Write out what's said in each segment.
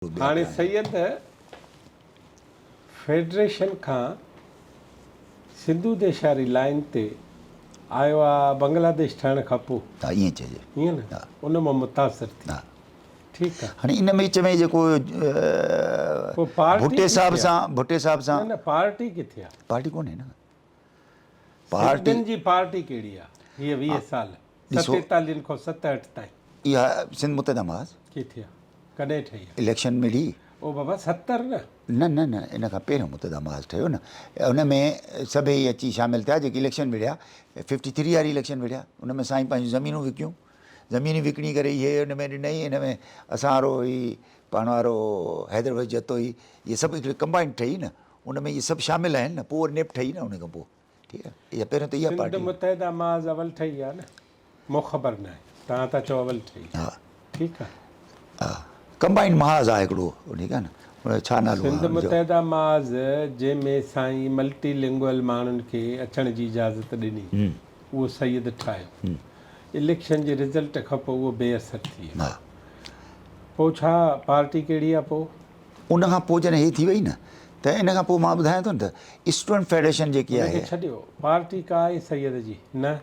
هاڻي سيد فيڊريشن کان سنڌو ديش واري لائين تي آيو آ بنگلاديش ٺهڻ کان پو. ها ائين چئجي. ائين نه ان مان متاثر ٿي. ها. ٺيڪ آ. هاڻي ان وچ ۾ جيڪو ڀٽي صاحب سان ڀٽي صاحب سان نه نه پارٽي ڪٿي آ. پارٽي ڪونهي نه. پارٽي سنڌين جي پارٽي ڪهڙي آ هيء 20 سال ستيتاليهن کان 67 تائين. اها سنڌ متحده محاذ. ڪٿي آ ڪڏهن ٺهي آ. اليڪشن مڙي. او بابا 70 نه. نه نه نه ان کان پهريون متحده محاذ ٺهيو نه ان ۾ سڀئي اچي شامل ٿيا جيڪي اليڪشن وڙهيا 53 واري اليڪشن وڙهيا ان ۾ سائين پنهنجون زمينون وڪيون زمينون وڪڻي ڪري اهي ان ۾ ڏنائين ان ۾ اسان وارو هي پاڻ وارو حيدر بخش جتوئي اهي سڀ هڪڙي ڪمبائنڊ ٺهي نه ان ۾ اهي سڀ شامل آهن نه پوء وري نيپ ٺهي نه ان کان پوء ٺيڪ آهي اها پهريون ته اها سنڌ پارٽي متحده محاذ اول ٺهي آهي نه مون خبر ناهي توهان ٿا چئو اول ٺهي ها ٺيڪ آهي. ها ڪمبائنڊ محاذ آهي هڪڙو ٺيڪ آهي نه ان جو ڇا نالو سنڌ آهي ان جو. متحده محاذ جنهن ۾ سائين ملٽي لنگوئل ماڻهن کي اچڻ جي اجازت ڏني اهو سيد ٺاهيو اليڪشن جي رزلٽ کان پوء اهو بي اثر ٿي ويو ها. پوء ڇا پارٽي ڪهڙي آهي پوء. ان کان پوء جڏهن هي ٿي وئي نه ته ان کان پوء مان ٻڌايان ٿو نه ته اسٽوڊنٽ فيڊريشن جيڪي ان آهي. کي ڇڏيو پارٽي ڪا آهي سيد جي نه.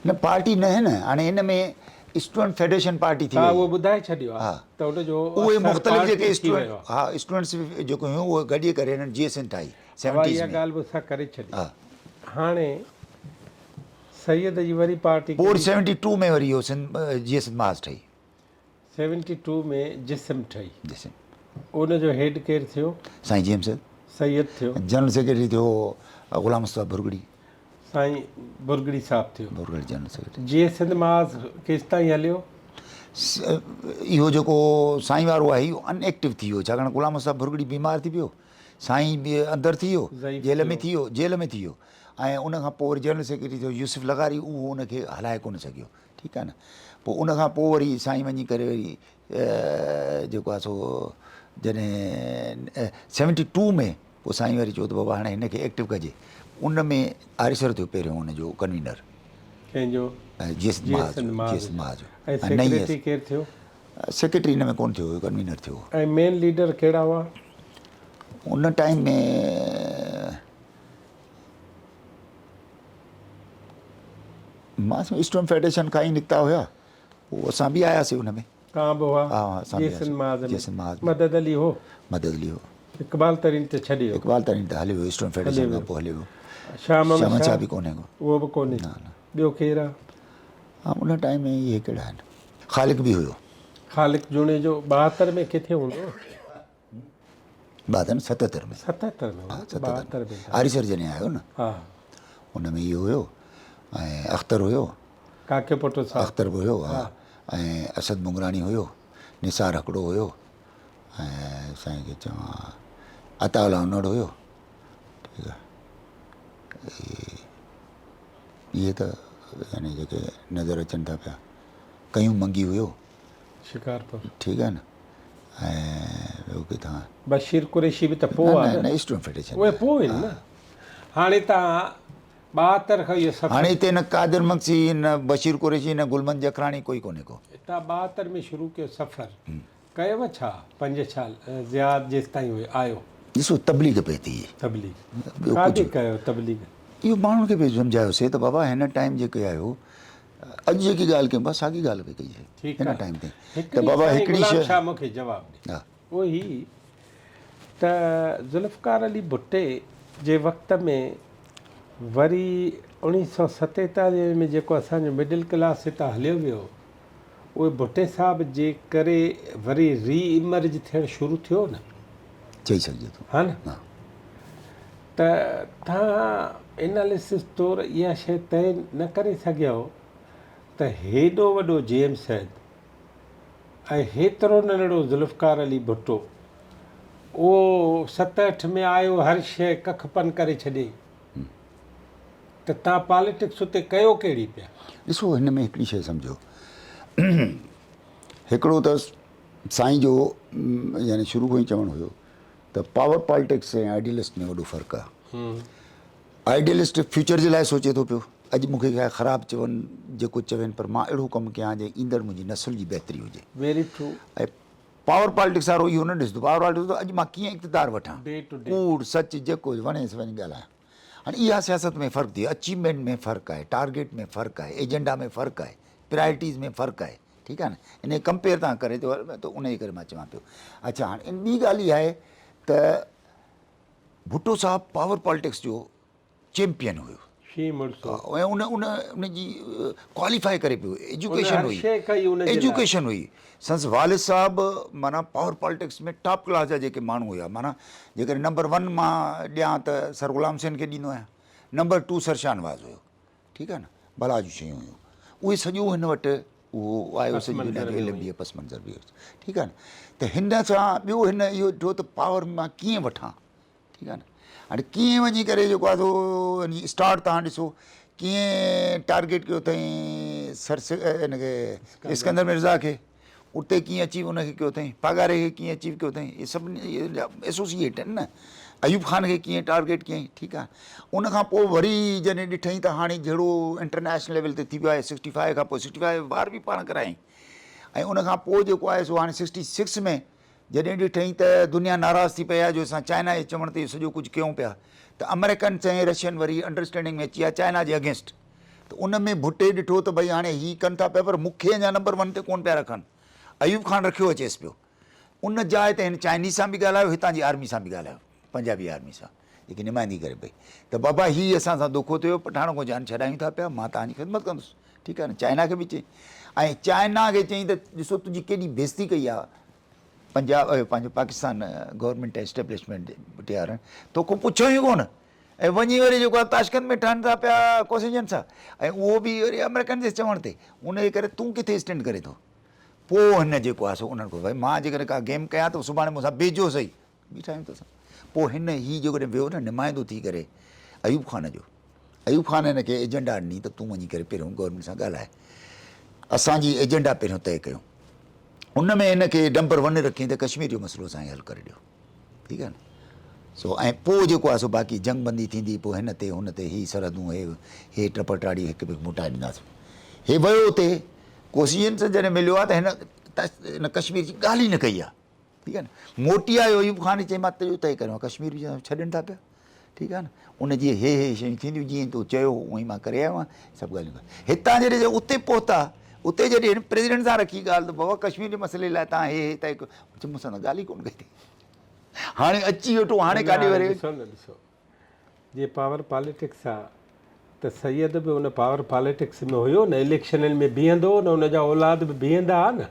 نه پارٽي نه نه هاڻي ان ۾ اسٽوڊنٽ فيڊريشن پارٽي ٿي تان وئي. اهو ٻڌائي ڇڏيو آهي ها ته ان جو اهي اثر مختلف پارٽي جيڪي ٿي اسٽوڊنٽ ويو آهي. ها اسٽوڊنٽس جيڪو هيون اهي گڏجي ڪري هنن جي ايس اين ٺاهي اها سيونٽيز اها ۾. ڳالهه به اسان ڪري ڇڏي. ها. هاڻي سيد جي وري پارٽي پوء ڪهڙي. 72 ۾ وري اهو سنڌ جي ايس اين محاذ ٺهي. سيونٽي ٽو ۾ جسم ٺهي. جسم. ان جو هيڊ ڪير ٿيو؟ سائين جي ايم سيد. سيد ٿيو. جنرل سيڪريٽري ٿيو غلام مصطفيٰ ڀرڳڙي. سائين ڀرڳڙي صاحب ٿيو. Bhurgri general secretary. جيئي سنڌ محاذ ڪيستائين هليو؟ اهو جيڪو سائين وارو آهي اهو ان ايڪٽو ٿي ويو ڇاڪاڻ غلام مصطفيٰ ڀرڳڙي بيمار ٿي پيو سائين به اندر ٿي ويو جيل ۾ ٿي ويو جيل ۾ ٿي ويو ۽ ان کان پوء وري جنرل سيڪريٽري ٿيو يوسف لغاري اهو ان کي هلائي ڪونه سگهيو ٺيڪ آهي نه پوء ان کان پوء وري سائين وڃي ڪري وري جيڪو آهي سو جڏهن سيونٽي ٽو ۾ پوء سائين وري چيو ته بابا هاڻي هن کي ايڪٽو ڪجي ان ۾ آريسر ٿيو پهريون ان جو ڪنوينر. ڪنهن جو؟ جي ايس مها جو. جي ايس مها جو. ۽ سيڪريٽري ڪير ٿيو؟ سيڪريٽري ان ۾ ڪونه ٿيو هو ڪنوينر ٿيو هو. ۽ مين ليڊر ڪهڙا هئا؟ ان ٽائيم ۾ مان سمجهان اسٽوڊنٽ فيڊريشن کان ئي نڪتا هيا پوء اسان به آياسي ان ۾. توهان به هئا؟ ها اسان به جيسن محاذ ۾. جيسن محاذ ۾. مدد علي هو؟ مدد علي هو. اقبال ترين ته ڇڏي ويو. اقبال ترين ته هليو ويو اسٽوڊنٽ فيڊريشن کان پوء هليو ويو. شاهه محمد شاهه به ڪونهي ڪو. اهو به ڪونهي. نه نه. ٻيو ڪير آ؟ ها ان ٽائيم ۾ اهي ڪهڙا آهن. خالق به هيو. خالق جوڻيجو 72 ۾ ڪٿي هوندو؟ 72 نه 77 ۾. 77 ۾ ها 77 ۾. آريسر جڏهن آيو نه. ها. ان ۾ اهو هيو ۽ اختر هيو. ڪاڪي پوٽو صاحب. اختر به هيو ها ۽ اسد مونگراڻي هيو، نثار هڪڙو هيو ۽ سائين کي چوان عطاء الله انڙ هيو. ٺيڪ آهي. اهي ته يعني جيڪي نظر اچن ٿا پيا. قيوم منگي هيو. شڪارپور. ٺيڪ آهي نه ۽ ٻيو ڪٿان. بشير قريشي به ته پوء آ نه. نه ايسٽرن فيڊريشن. اهي پوء آهن نه. هاڻي توهان 72 کان اهو سفر. هاڻي هتي نه قادر مگسي نه بشير قريشي نه گلمن جکراڻي ڪوئي ڪونهي ڪو. توهان 72 ۾ شروع ڪيو سفر ڪيو ڇا پنج ڇال زياد جيستائين هيو آيو. ڏسو تبليغ پئي ٿي. تبليغ ڪاڏي ڪيو تبليغ. اهو ماڻهن کي پئي سمجهايوسي ته بابا هن ٽائيم جيڪي آيو اڄ جيڪي ڳالهه ڪيون پيا ساڳي ڳالهه پئي ڪئي ٺيڪ هن آ ٽائيم تي هڪڙي ته بابا سائين هڪڙي غلام شيء شاهه مون کي جواب ڏي ها اهو هي ته ذوالفقار علي ڀٽي جي وقت ۾ وري 1947 ۾ جيڪو اسان جو مڊل ڪلاس هتان هليو ويو اهي ڀٽي صاحب جي ڪري وري ري ايمرج ٿيڻ شروع ٿيو نه چئي سگهجي ٿو ها نه ها ته توهان اناليسس طور اها شيء طئي نه ڪري سگهيؤ ته هيڏو وڏو جي ايم سيد ۽ هيترو ننڍڙو ذوالفقار علي ڀٽو اهو 67 ۾ آيو هر شيء ڪک پن ڪري ڇڏي ته توهان پاليٽڪس اتي ڪيو ڪهڙي پيا؟ ڏسو هن ۾ هڪڙي شيء سمجهو هڪڙو ته سائين جو يعني شروع کان ئي چوڻ هيو ته پاور پالٽڪس ۽ آئيڊيلسٽ ۾ وڏو فرق آهي. آئيڊيلسٽ فيوچر جي لاء سوچي ٿو پيو، اڄ مون کي ڪا خراب چون جيڪو چوين پر مان اهڙو ڪم ڪيان جنهن ايندڙ منهنجي نسل جي بهتري هجي. Very true. ۽ پاور پالٽڪس وارو اهو نه ڏسندو، پاور پالٽڪس اڄ مان ڪيئن اقتدار وٺان، ڪوڙ سچ جيڪو وڻيس وڃي ڳالهايان. هاڻي اها سياست ۾ فرق ٿي ويو، اچيومينٽ ۾ فرق آهي، ٽارگيٽ ۾ فرق آهي، ايجنڊا ۾ فرق آهي، پرائرٽيز ۾ فرق آهي، ٺيڪ آهي نه. ان کي ڪمپيئر تان ڪري ته ان جي ڪري مان چوان پيو. اڇا هاڻي ان ٻي ڳالهه اها آهي ته ڀٽو صاحب پاور پالٽڪس جو چيمپيئن هيو. شينهن مڙس هو. ۽ ان ان ان جي ڪواليفائي ڪري پيو ايجوڪيشن هئي ايجوڪيشن هئي سندس والد صاحب معنيٰ پاور پالٽڪس ۾ ٽاپ ڪلاس جا جيڪي ماڻهو هيا معنيٰ جيڪڏهن نمبر ون مان ڏيان ته سر غلام حسين کي ڏيندو آهيان نمبر ٽو سر شاهنواز هيو ٺيڪ آهي نه بلا جون شيون هيون اهي سڄو هن وٽ اهو آيو سڄي دنيا جو علم به پس منظر به ٺيڪ آهي نه ته هن سان ٻيو هن اهو ڏٺو ته پاور مان ڪيئن وٺان ٺيڪ آهي نه هاڻي ڪيئن وڃي ڪري جيڪو آهي سو وڃي اسٽارٽ تان ڏسو ڪيئن ٽارگيٽ ڪيو اٿئي سر ان کي اسڪندر مرزا کي اتي ڪيئن اچيو ان کي ڪيو اٿئي پاڳاري کي ڪيئن اچيو ڪيو اٿئي اهي سڀ ايسوسيئيٽ آهن نه ايوب خان کي ڪيئن ٽارگيٽ ڪيائين ٺيڪ آهي ان کان پوء وري جڏهن ڏٺائين ته هاڻي جهڙو انٽرنيشنل ليول تي ٿي ويو آهي سڪسٽي فائيو کان پوء سڪسٽي فائيو وار به پاڻ ڪرايائين ۽ ان کان پوء جيڪو آهي سو هاڻي سڪسٽي سڪس ۾ جڏهن ڏٺائين ته دنيا ناراض ٿي پئي آهي جو اسان چائنا جي چوڻ تي اهو سڄو ڪجهه ڪيون پيا ته آمريڪنس ۽ رشين وري انڊرسٽينڊنگ ۾ اچي ويا چائنا جي اگينسٽ ته ان ۾ ڀٽي ڏٺو ته ڀئي هاڻي هي ڪن ٿا پيا پر مون کي اڃا نمبر ون تي ڪونه پيا رکن ايوب خان رکيو اچيس پيو ان جاء تي هن چائنيز سان به ڳالهايو هتان جي آرمي سان به ڳالهايو پنجابي آرمي سان جيڪي نمائندگي ڪري پئي ته بابا هي اسان سان دوکو ٿيو پٺاڻ کان جان ڇڏايون ٿا پيا مان توهان جي خدمت ڪندس ٺيڪ آهي نه چائنا کي به چئي ۽ چائنا کي چئي ته ڏسو تنهنجي ڪيڏي بيزتي ڪئي آهي پنجاب پنهنجو پاڪستان گورنمينٽ اسٽيبلشمينٽ پٽيارن توکان پڇيو ئي ڪونه ۽ وڃي وري جيڪو آهي تاشقند ۾ ٺهن ٿا پيا ڪوسيجن سان ۽ اهو به وري آمريڪن جي چوڻ تي ان جي ڪري تون ڪٿي اسٽينڊ ڪري ٿو پوء هن جيڪو آهي سو انهن کان ڀائی مان جيڪڏهن ڪا گيم ڪيان ته سڀاڻي مون سان بيجو سهي بيٺا آهيون ته اسان پوء هن هي جيڪڏهن ويو نه نمائندو ٿي ڪري ايوب خان جو ايوب خان هن کي ايجنڊا ڏني ته تون وڃي ڪري پهريون گورنمينٽ سان ڳالهاء اسان جي ايجنڊا پهريون طئي ڪيون ان ۾ هن کي نمبر ون رکين ته ڪشمير جو مسئلو اسان کي حل ڪري ڏيو ٺيڪ آهي نه سو ۽ پوء جيڪو آهي سو باقي جنگ بندي ٿيندي پوء هن تي هن تي هي سرحدون هي هي ٽپ ٽاڙي هڪ ٻئي کي موٽائي ڏينداسون هي ويو اتي ڪوسيجن سان جڏهن مليو آهي ته هن ڪشمير جي ڳالهه ئي نه ڪئي آهي ٺيڪ آهي نه موٽي آيو ايوب خان چئي مان تنهنجو طئي ڪريو ڪشمير به ڇڏين ٿا پيا ٺيڪ آهي نه ان جي هي هي شيون ٿينديون جيئن تو چيو هو اونئي مان ڪري آيو آهيان سڀ ڳالهيون هتان جڏهن اتي پهتا اتي جڏهن هن پريزيڊنٽ سان رکي ڳالهه ته بابا ڪشمير جي مسئلي لاء تان هي هي طئي ڪيو چي مون سان ته ڳالهه ئي ڪونه ڪئي هاڻي اچي ويٺو هاڻي ڪاڏي وري ڏسو نه ڏسو جي پاور پاليٽڪس آ ته سيد به ان پاور پاليٽڪس ۾ هيو نه اليڪشنن ۾ بيهندو هو نه ان جا اولاد به بيهندا ها نه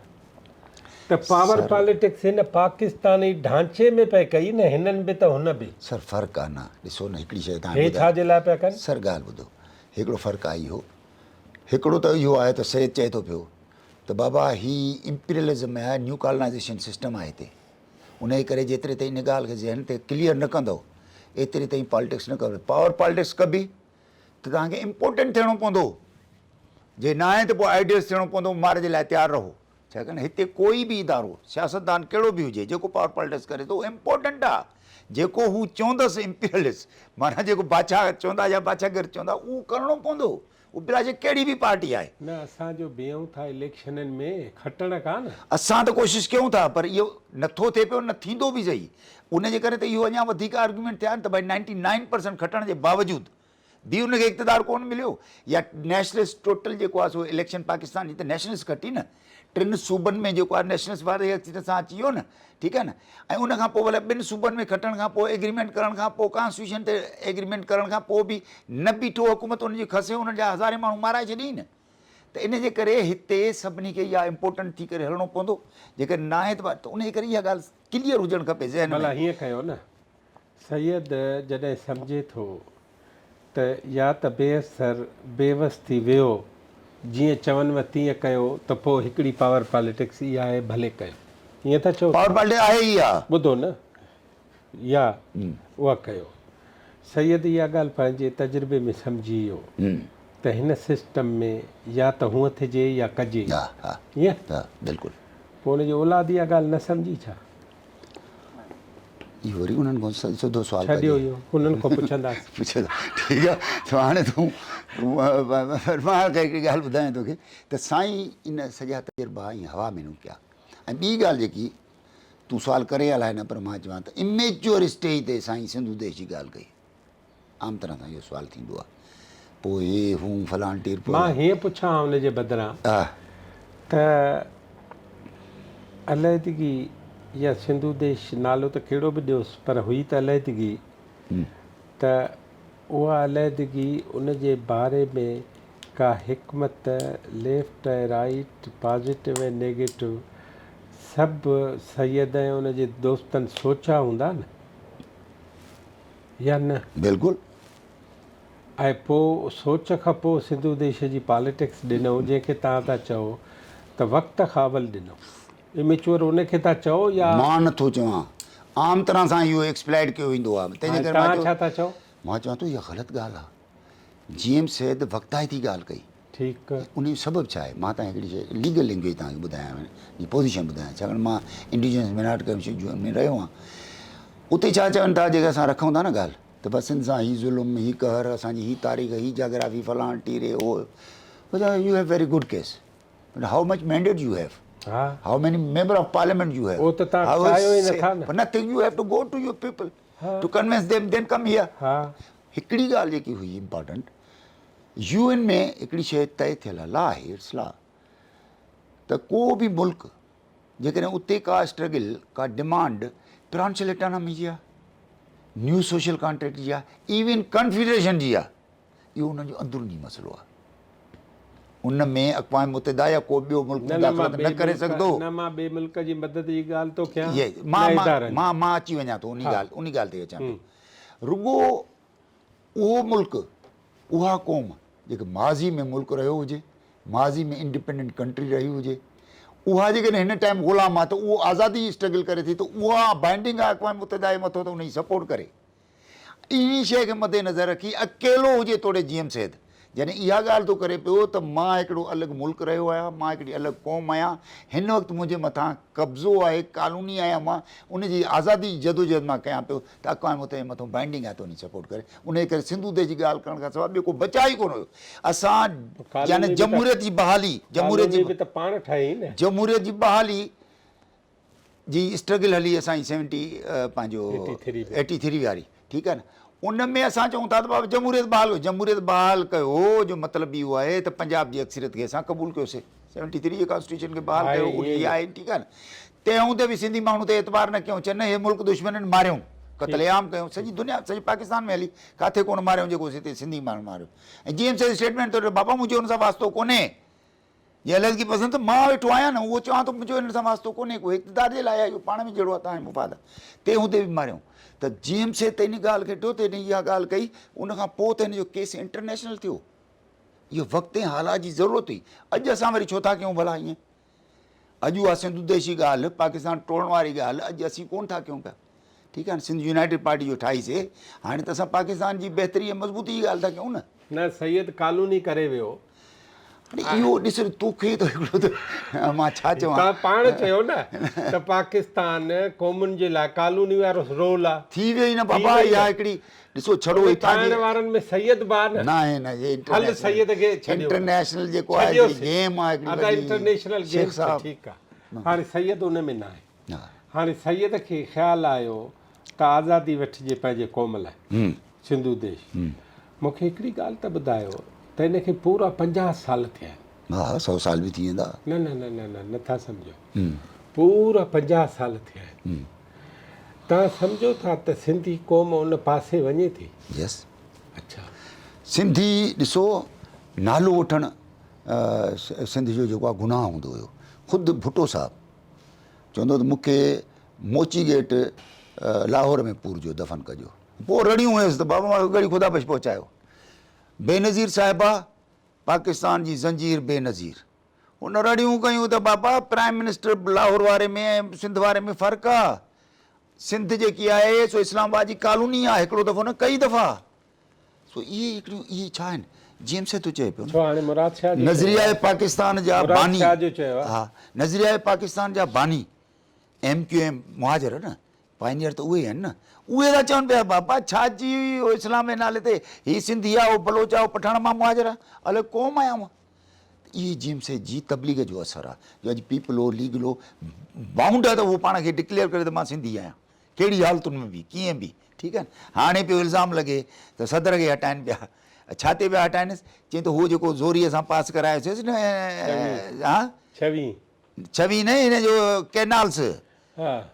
ته پاور پاليٽڪس هن پاڪستاني ڍانچي ۾ پئي ڪئي نه هنن به ته هن به. سر فرق آ نه ڏسو نه هڪڙي شيء تهان هي ڇا جي لاء پيا ڪن؟ سر ڳالهه ٻڌو هڪڙو فرق آ اهو هڪڙو ته اهو آهي ته سيد چئي ٿو پيو ته بابا هي امپيريلزم آهي نيو ڪالونائيزيشن سسٽم آهي هتي انهيء ڪري جيتري تائين ان ڳالهه کي ذهن تي ڪليئر نه ڪندؤ، ايتري تائين پالٽڪس نه ڪبي. پاور پالٽڪس ڪبي ته توهان کي امپورٽنٽ ٿيڻو پوندو، جي ناهي ته پوء آئيڊيلسٽ ٿيڻو پوندو، مار جي لاء تيار رهو. ڇاڪاڻ هتي ڪوئي به ادارو، سياستدان ڪهڙو به هجي، جيڪو پاور پالٽڪس ڪري ٿو اهو امپورٽنٽ آهي. جيڪو هو چوندس امپيريلسٽ معنيٰ جيڪو بادشاهه چوندا يا بادشاهگر چوندا اهو ڪرڻو پوندو. اهو بلاشڪ ڪهڙي به پارٽي آهي. نه اسان جو بيهون ٿا اليڪشنن ۾ کٽڻ ڪا نه. اسان ته ڪوشش ڪيون ٿا پر اهو نه ٿو ٿئي پيو نه ٿيندو به سهي ان جي ڪري ته اهو اڃا وڌيڪ آرگيومينٽ ٿيا آهن ته ڀائي نائنٽي نائن پرسنٽ کٽڻ جي باوجود به ان کي اقتدار ڪونه مليو يا نيشنلسٽ ٽوٽل جيڪو آهي سو اليڪشن پاڪستان جي ته نيشنلسٽ کٽي نه ٽن صوبن ۾ جيڪو آهي نيشنلسٽ واري حيثيت سان اچي ويو نه ٺيڪ آهي نه ۽ ان کان پوء ڀلي ٻن صوبن ۾ کٽڻ کان پوء ايگريمينٽ ڪرڻ کان پوء ڪانسٽيٽيوشن تي ايگريمينٽ ڪرڻ کان پوء به نه بيٺو حڪومت ان جي کسي انهن جا هزارين ماڻهو مارائي ڇڏيائين نه ته ان جي ڪري هتي سڀني کي اها امپورٽنٽ ٿي ڪري هلڻو پوندو جيڪڏهن ناهي ته ان جي ڪري اها ڳالهه ڪليئر هجڻ کپي ذهن ۾ ڀلا هيئن ڪيو نه سيد جڏهن سمجهي ٿو ته يا ته بي اثر بيوس ٿي ويهو، جيئن چونو تيئن ڪيو ته پوء هڪڙي پاور پاليٽڪس اها آهي ڀلي ڪيو. ائين ٿا چئو؟ پاور پاليٽڪس آهي ئي اها. ٻڌو نه يا اها ڪيو. سيد اها ڳالهه پنهنجي تجربي ۾ سمجهي ويو ته هن سسٽم ۾ يا ته هونء ٿجي يا ڪجي. ائين؟ ها بلڪل. پوء ان جي اولاد اها ڳالهه نه سمجهي ڇا؟ اهو وري انهن کان سڌو سوال ڪجي. ڇڏيو اهو انهن کان پڇنداسين. پڇندا ٺيڪ آ ته هاڻي تون مان هڪڙي ڳالهه ٻڌايان توکي ته سائين ان سڄا تجربا ائين هوا ۾ نه ڪيا ۽ ٻي ڳالهه جيڪي تون سوال ڪري الائي نه پر مان چوان ته اميچوئر اسٽيج تي سائين سنڌو ديش جي ڳالهه ڪئي. عام طرح سان اهو سوال ٿيندو آهي. پوء هي هون فلان ٽير پوء. مان هيئن پڇان ها ان جي بدران ته علحدگي يا سنڌو ديش نالو ته ڪهڙو به ڏيوس پر هئي ته علحدگي ته اها علحدگي ان جي باري ۾ ڪا حڪمت ليفٽ ۽ رائيٽ، پازيٽو ۽ نيگيٽو سڀ سيد ۽ ان جي دوستن سوچيا هوندا نه يا نه؟ بلڪل. ۽ پوء سوچ کان پوء سنڌو ديش جي پاليٽڪس ڏنئون جنهن کي توهان ٿا چئو ته وقت کان اول ڏنو. اميچوئر ان کي ٿا چئو يا؟ مان نه ٿو چوان. عام طرح سان اهو ايڪسپلائيڊ ڪيو ويندو آهي. تنهن جي هاڻي ڪري مان توهان چيو ڇا ٿا چئو؟ مان چوان ٿو اها غلط ڳالهه آهي. جي ايم سيد وقتائتي ڳالهه ڪئي. ٺيڪ. ان جو سبب ڇا آهي؟ مان توهان کي هڪڙي شيء ليگل لينگويج توهان کي ٻڌايان جي پوزيشن ٻڌايان ڇاڪاڻ مان انڊيجنس مينارٽ ڪميشن جو ۾ رهيو آهيان. اتي ڇا چون ٿا جيڪي اسان رکون ٿا نه ڳالهه ته بس سنڌ سان هي ظلم هي قهر اسان جي هي تاريخ هي جاگرافي فلان ٽيري هو you have very good case but how much mandate you have how many member of parliament you have اهو ته توهان چاهيو ئي نٿا نه nothing you have to go to your people to convince them then come here هڪڙي ڳالهه جيڪي هئي امپارٽنٽ يو اين ۾ هڪڙي شيء طئي ٿيل آهي لا آهي it's لا ته ڪو به ملڪ جيڪڏهن اتي ڪا اسٽرگل ڪا ڊمانڊ پرانشل اٽانامي جي آهي نيو سوشل ڪانٽريڪٽ جي آهي ايون ڪنفيڊريشن جي آهي اهو انهن جو اندروني مسئلو آهي ان ۾ اقوام متحده يا ڪو ٻيو ملڪ مداخلت نه ڪري سگهندو. نه مان ٻئي ملڪ جي مدد جي ڳالهه ٿو ڪيان نه ادارن جي. مان مان اچي وڃان ٿو انهي ڳالهه انهي ڳالهه تي اچان ٿو. رڳو اهو ملڪ اها قوم جيڪي ماضي ۾ ملڪ رهيو هجي ماضي ۾ انڊيپينڊنٽ ڪنٽري رهي هجي اها جيڪڏهن هن ٽائيم غلام آهي ته اهو آزادي جي اسٽرگل ڪري ٿي ته اها بائنڊنگ آهي اقوام متحده جي مٿو ته ان جي سپورٽ ڪري. انهي شيء کي مد نظر رکي اڪيلو هجي توڙي جي ايم سيد جڏهن اها ڳالهه ٿو ڪري پيو ته مان هڪڙو الڳ ملڪ رهيو آهيان، مان هڪڙي الڳ قوم آهيان، هن وقت منهنجي مٿان قبضو آهي، ڪالوني آهيان مان، ان جي آزادي جي جدوجهد مان ڪيان پيو ته اقوام متحده جي مٿو بائنڊنگ آهي ته انهي سپورٽ ڪري. انهي ڪري سنڌو ديش جي ڳالهه ڪرڻ کان سواء ٻيو ڪو بچاء ئي ڪونه هيو. اسان يعني جمهوريت جي بحالي، جمهوريت جي ڪالوني به ته پاڻ ٺاهي نه. جمهوريت جي بحالي جي اسٽرگل هلي اسان جي سيونٽي پنهنجو ايٽي ٿري واري ٺيڪ آهي نه ان ۾ اسان چئون ٿا ته بابا جمهوريت بحال ڪيو جمهوريت بحال ڪيو جو مطلب اهو آهي ته پنجاب جي اڪثريت کي اسان قبول ڪيوسي سيونٽي ٿري جي ڪانسٽيٽيوشن کي بحال ڪيو ان جي آهي ٺيڪ آهي نه تنهن هوندي به سنڌي ماڻهو تي اعتبار نه ڪيون چون نه هي ملڪ دشمنن ماريون قتل عام ڪيون سڄي دنيا سڄي پاڪستان ۾ هلي ڪاٿي ڪونه ماريون جيڪو هتي سنڌي ماڻهو ماريو ۽ جي ايم سيد اسٽيٽمينٽ ٿو بابا منهنجو ان سان واسطو ڪونهي جي علحدگي پسند ته مان ويٺو آهيان نه اهو چوان ٿو منهنجو هن سان واسطو ڪونهي ڪو اقتدار جي لاء آهي اهو پاڻ ۾ جهڙو آهي توهان جو مفاد آهي تنهن هوندي به ماريائون ته جي ايم سيد ته ان ڳالهه کي ڏٺو ته هن اها ڳالهه ڪئي ان کان پوء ته هن جو ڪيس انٽرنيشنل ٿيو اهو وقت ۽ حالات جي ضرورت هئي اڄ اسان وري ڇو ٿا ڪيون ڀلا ائين اڄ اها سنڌو ديشي ڳالهه پاڪستان ٽوڙڻ واري ڳالهه اڄ اسين ڪونه ٿا ڪيون پيا ٺيڪ آهي نه سنڌ يونائيٽيڊ پارٽي جو ٺاهي سي هاڻي ته اسان پاڪستان جي بهتري ۽ مضبوطي جي ڳالهه ٿا ڪيون نه. نه سيد ڪالوني ڪري ويو. هاڻي اهو ڏس توکي ته هڪڙو ته مان ڇا چوان. توهان پاڻ چيو نه ته پاڪستان قومن جي لاء ڪالوني وارو رول آ. ٿي ويئي نه بابا اها هڪڙي ڏسو ڇڙو هتان جي ٺاهڻ وارن ۾ سيد به آ نه. ناهي نه هي هل سيد کي ڇڏيو. انٽرنيشنل جيڪو آهي هڪڙي گيم آ هڪڙي ادا انٽرنيشنل گيم ته ٺيڪ آ هاڻي سيد ان ۾ ناهي. هاڻي سيد کي خيال آيو ته آزادي وٺجي پنهنجي قوم لاء سنڌو ديش. مون کي هڪڙي ڳالهه ته ٻڌايو ته ان کي پورا 50 سال ٿيا آهن. ها 100 سال به ٿي ويندا. نه نه نه نه نه نٿا سمجهو. پورا 50 سال ٿيا آهن. توهان سمجهو ٿا ته سنڌي قوم ان پاسي وڃي ٿي؟ يس. اڇا. سنڌي ڏسو نالو وٺڻ سنڌ جو جيڪو آهي گناهه هوندو هيو. خود ڀٽو صاحب چوندو ته مون کي موچي گيٽ لاهور ۾ پورجو دفن ڪجو. پوء رڙيون هيس ته بابا مان کي ڳڙهي خدا بخش پهچايو. بينظير صاحبه پاڪستان جي زنجير بينظير. هن رڙيون ڪيون ته بابا پرائم منسٽر لاهور واري ۾ ۽ سنڌ واري ۾ فرق آ. سنڌ جيڪي آهي سو اسلام آباد جي ڪالوني آ هڪڙو دفعو نه ڪئي دفعا. سو اهي هڪڙيون اهي ڇا آهن؟ جي ايم سيد ٿو چئي پيو نه. ڇو هاڻي مراد شاهه جو چيو نظريه پاڪستان جا مراد باني شاهه جو چيو آ. ها نظريه پاڪستان جا باني ايم ڪيو ايم مهاجر نه پائنيئر ته اهي ئي آهن نه اهي ٿا چون پيا بابا ڇا جي اهو اسلام جي نالي تي هي سنڌي آ هو بلوچ آ هو پٺاڻ مان مهاجر آ الائي قوم آهيان مان. اهي جي ايم سيد جي تبليغ جو اثر آهي جو اڄ پيپلو ليگلو بائونڊ آهي ته اهو پاڻ کي ڊڪليئر ڪري ته مان سنڌي آهيان ڪهڙي حالتن ۾ به ڪيئن به ٺيڪ آهي نه هاڻي پيو الزام لڳي ته صدر کي هٽائن پيا ڇا تي پيا هٽائنس چئين ته هو جيڪو زوريء سان پاس ڪرايوسيس نه ها ڇويهين ڇويهين نه هن جو ڪينالس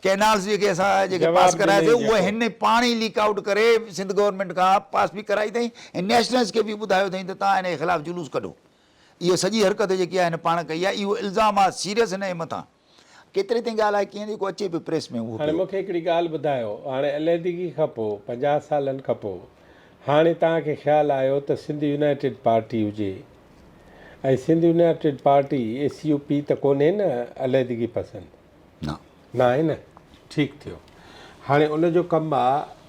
ڪينالس جيڪي اسان جيڪي پاس ڪراياسي اهي هن پاڻ ئي ليڪ آئوٽ ڪري سنڌ گورنمينٽ کان پاس به ڪرائي اٿئي ۽ نيشنلز کي به ٻڌايو اٿئي ته توهان هن جي خلاف جلوس ڪڍو اهو سڄي حرڪت جيڪي آهي هن پاڻ ڪئي آهي اهو الزام آهي سيريس هن جي مٿان ڪيتري تائين ڳالهه آهي ڪيئن جيڪو اچي پيو پريس ۾ اهو هاڻي مون کي هڪڙي ڳالهه ٻڌايو هاڻي عليحدگي کان پوء 50 سالن کان پوء هاڻي توهان کي خيال آيو ته سنڌ يونائيٽيڊ پارٽي هجي ۽ Sindh united party S U P ته ڪونهي نه عليحدگي پسند نه. ناهي نه؟ ٺيڪ ٿيو. هاڻي ان جو ڪم آ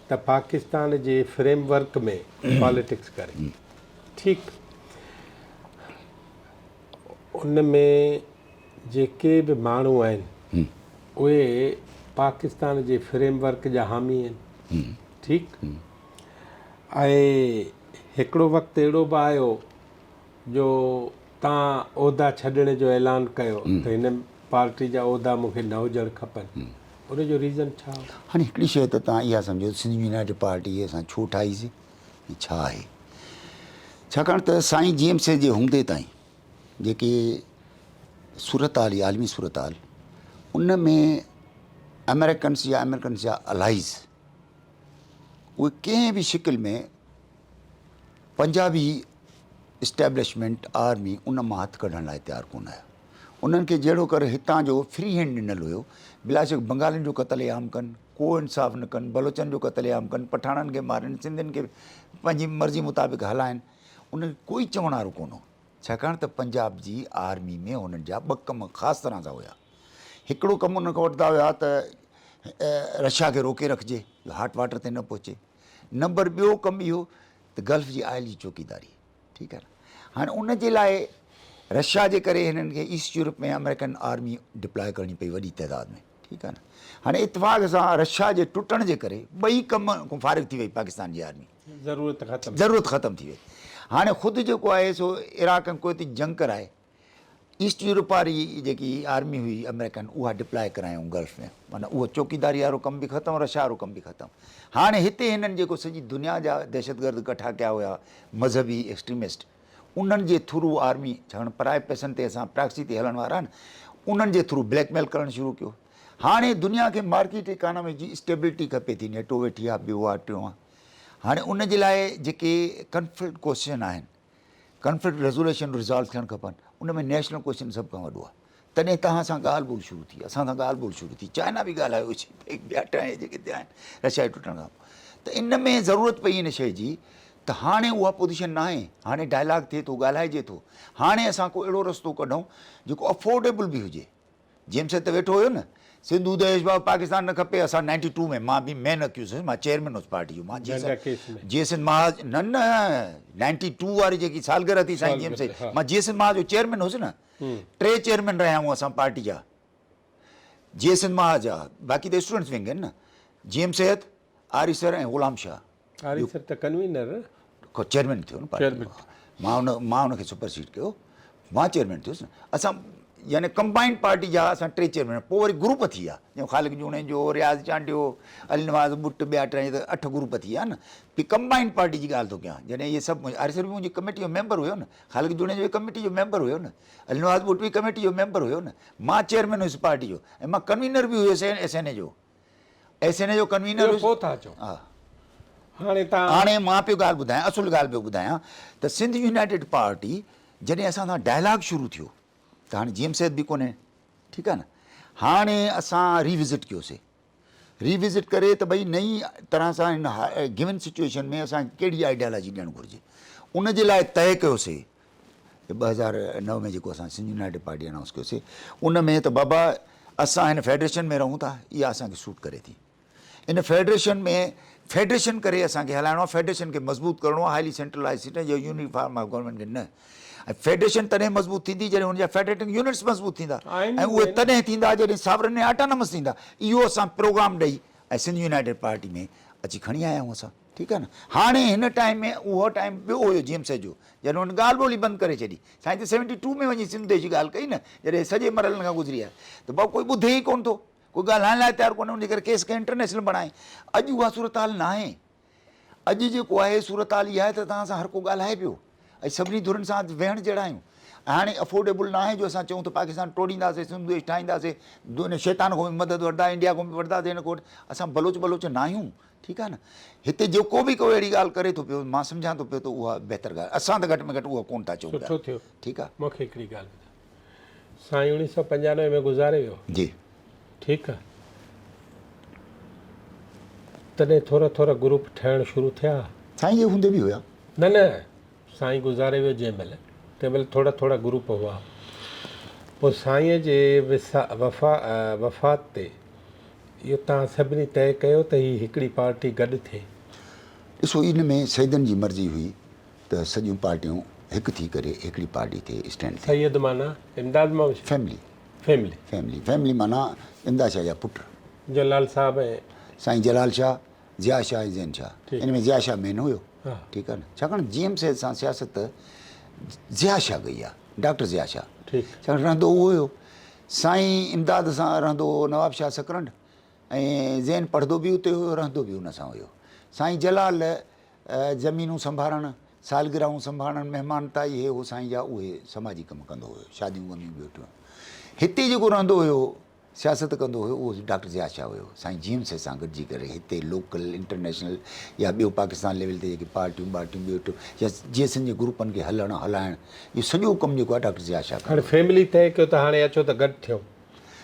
ته پاڪستان جي فريم ورڪ ۾ پاليٽڪس ڪري. ٺيڪ. ان ۾ جيڪي به ماڻهو آهن اهي پاڪستان جي فريم ورڪ جا حامي آهن. ٺيڪ. ۽ هڪڙو وقت اهڙو به آيو جو تان عهدا ڇڏڻ جو اعلان ڪيو ته هن پارٽي جا عهدا مون کي نه هجڻ کپن ان جو ريزن ڇا هو؟ هاڻي هڪڙي شيء ته توهان اها سمجهو ته سنڌ يونائيٽيڊ پارٽي اسان ڇو ٺاهي سي ۽ ڇا آهي؟ ڇاڪاڻ ته سائين جي ايم سيد جي هوندي تائين جيڪي صورتحال هئي عالمي صورتحال ان ۾ آمريڪنس يا آمريڪنس جا الائيز اهي ڪنهن به شڪل ۾ پنجابي اسٽيبلشمينٽ آرمي ان مان هٿ ڪڍڻ لاء تيار ڪونه آيا. انهن کي جهڙوڪر هتان جو فري هينڊ ڏنل هيو، بلاشڪ بنگالين جو قتل عام ڪن، ڪو انصاف نه ڪن، بلوچن جو قتل عام ڪن، پٺاڻن کي مارين، سنڌين کي پنهنجي مرضي مطابق هلائين، انهن کي ڪوئي چوڻ وارو ڪونه هو. ڇاڪاڻ ته پنجاب جي آرمي ۾ هنن جا ٻه ڪم خاص طرح سان هيا. هڪڙو ڪم انهن کان وٺندا هيا ته رشيا کي روڪي رکجي جو هاٽ واٽر تي نه پهچي. نمبر ٻيو ڪم اهو ته گلف جي آئل جي چوڪيداري ٺيڪ آهي نه هاڻي ان جي لاء رشيا جي ڪري هنن کي east Europe ۾ American army deploy ڪرڻي پئي وڏي تعداد ۾ ٺيڪ آهي نه هاڻي اتفاق سان رشيا جي ٽٽڻ جي ڪري ٻئي ڪم کان فارغ ٿي وئي پاڪستان جي آرمي ضرورت ختم ضرورت ختم ٿي وئي هاڻي خود جيڪو آهي سو عراق ۽ ڪويت جي جنگ ڪرائي ايسٽ يورپ واري جيڪي آرمي هئي آمريڪن اها ڊپلاء ڪرايائون گلف ۾ معنيٰ اهو چوڪيداري وارو ڪم به ختم رشا وارو ڪم به ختم هاڻي هتي هنن جيڪو سڄي دنيا جا دهشتگرد ڪٺا ڪيا هيا مذهبي ايڪسٽريمسٽ انهن جي ٿرو آرمي ڇاڪاڻ پرائي پئسن تي اسان پراڪسي تي هلڻ وارا آهن انهن جي ٿرو بليڪ ميل ڪرڻ شروع ڪيو هاڻي دنيا کي مارڪيٽ اڪانومي جي اسٽيبلٽي کپي ٿي نيٽو ويٺي آهي ٻيو آهي ٽيون آهي هاڻي ان جي لاء جيڪي ڪنفلڪٽ ڪوششن آهن ڪنفلڪٽ ريزوليشن ريزالو ٿيڻ کپن ان ۾ نيشنل ڪوئسچن سڀ کان وڏو آهي تڏهن توهان سان ڳالهه ٻولهه شروع ٿي اسان سان ڳالهه ٻولهه شروع ٿي چائنا به ڳالهايو سي پيڪ ٻيا ٽيا جيڪي ٿيا آهن رشيا جي ٽٽڻ کان پوء ته ان ۾ ضرورت پئي ان شيء جي ته هاڻي اها پوزيشن ناهي هاڻي ڊائلاگ ٿئي ٿو ڳالهائجي ٿو هاڻي اسان ڪو اهڙو رستو ڪڍون جيڪو افورڊيبل به هجي جيمس ته ويٺو هيو نه سنڌو ديش بابا پاڪستان نه کپي اسان نائنٽي ٽو ۾ مان به مين اڪيوز هيس مان چيئرمين هوس پارٽي جو مان جي سنڌ مها نه نه نائنٽي ٽو واري جيڪي سالگرهه ٿي سائين جيمس مان جي سنڌ مها جو چيئرمين هوس نه ٽي چيئرمين رهيا آهيون اسان پارٽي جا جي سنڌ مها جا باقي ته اسٽوڊنٽس ونگ آهن نه جي ايم سيد آريسر ۽ غلام شاهه. آريسر ته ڪنوينر. چيئرمين ٿيو نه پارٽي جو. مان ان مان ان کي سپرسيڊ ڪيو مان چيئرمين ٿيس نه اسان يعني ڪمبائنڊ پارٽي جا اسان ٽي چيئرمين پوء وري گروپ ٿي ويا جيئن خالق جوڻيجو رياض چانڊيو علي نواز ٻٽ ٻيا ٽي ته اٺ گروپ ٿي ويا نه پي ڪمبائنڊ پارٽي جي ڳالهه ٿو ڪيان جڏهن اهي سڀ آريسر به منهنجي ڪميٽي جو ميمبر هيو نه خالق جوڻيجو به ڪميٽي جو ميمبر هيو نه علي نواز ٻٽ به ڪميٽي جو ميمبر هيو نه مان چيئرمين هيس پارٽي جو ۽ مان ڪنوينر به هيس ايس اين اي جو ايس اين اي جو ڪنوينر اهو پوء ٿا چئو. ها. هاڻي تان. هاڻي مان پيو ڳالهه ٻڌايان اصل ڳالهه پيو ٻڌايان ته سنڌ يونائيٽيڊ پارٽي جڏهن اسان سان ڊائلاگ شروع ٿيو ته هاڻي جي ايم سيد به ڪونهي ٺيڪ آهي نه هاڻي اسان ري وزٽ ڪيوسي ري وزٽ ڪري ته ڀئي نئين طرح سان هن گيون سچويشن ۾ اسان کي ڪهڙي آئيڊيالاجي ڏيڻ گهرجي ان جي لاء طئي ڪيوسي 2009 ۾ جيڪو اسان سنڌ يونائيٽيڊ پارٽي انائونس ڪيوسي ان ۾ ته بابا اسان هن فيڊريشن ۾ رهون ٿا اها اسان کي سوٽ ڪري ٿي ان فيڊريشن ۾ فيڊريشن ڪري اسان کي هلائڻو آهي فيڊريشن کي مضبوط ڪرڻو آهي هائلي سينٽرلائز سسٽم يا يونيفارم آف گورنمينٽ کي نه ۽ فيڊريشن تڏهن مضبوط ٿيندي جڏهن ان جا فيڊريٽنگ يونٽس مضبوط ٿيندا ۽ اهي تڏهن ٿيندا جڏهن ساورن ۽ آٽانومس ٿيندا اهو اسان پروگرام ڏئي ۽ سنڌ يونائيٽيڊ پارٽي ۾ اچي کڻي آيا آهيون اسان. ٺيڪ آهي نه. هاڻي هن ٽائيم ۾ اهو ٽائيم ٻيو هيو جي ايم سيد جو، جڏهن هن ڳالهه ٻولهه ئي بند ڪري ڇڏي. سائين ته سيونٽي ٽو ۾ وڃي سنڌ ديش جي ڳالهه ڪئي نه، جڏهن سڄي مرحلن کان گذري آيا ته بابا ڪوئي ٻڌي ئي ڪونه ٿو، ڪوئي ڳالهائڻ لاء تيار ڪونهي، ان جي ڪري ڪيس کي انٽرنيشنل بڻائي. اڄ اها صورتحال ناهي. اڄ جيڪو آهي صورتحال اها آهي ته توهان سان هر ڪو ڳالهائي پيو ۽ سڀني ڌرين سان ويهڻ جهڙا آهيون ۽ هاڻي افورڊيبل ناهي جو اسان چئون ته پاڪستان ٽوڙينداسين سنڌ ديش ٺاهينداسين ان شيطان کان به مدد وٺندا انڊيا کان به وٺنداسين هن کان اسان بلوچ بلوچ ناهيون ٺيڪ آهي نه هتي جيڪو به ڪو اهڙي ڳالهه ڪري ٿو پيو مان سمجهان ٿو پيو ته اها بهتر ڳالهه اسان ته گهٽ ۾ گهٽ اها ڪونه ٿا چئون پيا سٺو ٿيو ٺيڪ آهي مون کي هڪڙي ڳالهه ٻڌاء سائين اوڻيهه سو پنجانوي ۾ گذاري ويو جي ٺيڪ آ تڏهن ٿورا ٿورا گروپ ٺهڻ شروع ٿيا. سائين جي هوندي به هيا. نه نه سائين گذاري ويو جنهن مهل تنهن مهل ٿورا ٿورا گروپ هئا پوء سائين جي وفا وفات تي اهو توهان سڀني طئي ڪيو ته هي هڪڙي پارٽي گڏ ٿئي. ڏسو ان ۾ سيدن جي مرضي هئي ته سڄيون پارٽيون هڪ ٿي ڪري هڪڙي پارٽي ٿئي اسٽينڊ ٿئي. سيد معنيٰ Imdad Muhammad Shah. Family. Family. Family family معنيٰ امداد شاهه جا پٽ. جلال صاحب ۽. سائين جلال شاهه، ضياء شاهه ۽ زين شاهه. ان ۾ ضياء شاهه مين هيو. ٺيڪ آهي نه. ڇاڪاڻ جي ايم سيد سان سياست ضياء شاهه ڪئي آهي. ڊاڪٽر ضياء شاهه. ڇاڪاڻ رهندو اهو هيو. سائين امداد سان رهندو هو نواب شاهه سڪرنڊ ۽ زين پڙهندو به اتي هيو رهندو به ان سان هيو. سائين جلال زمينون سنڀارڻ، سالگرهون سنڀارڻ، مهمان تائي هي هو سائين جا اهي سماجي ڪم ڪندو هيو، شاديون غميون به ويٺو. هتي جيڪو رهندو هيو، سياست ڪندو هيو اهو ڊاڪٽر ضياء شاهه هيو. سائين جي ايم سيد سان گڏجي ڪري هتي لوڪل، انٽرنيشنل يا ٻيو پاڪستان ليول تي جيڪي پارٽيون ٻارٽيون ٻيو ٽيون يا جي ايس اين جي گروپن کي هلڻ هلائڻ اهو سڄو ڪم جيڪو آهي ڊاڪٽر ضياء شاهه ڪندو هاڻي هيو. فيملي طئي ڪيو ته هاڻي اچو ته گڏ ٿيون.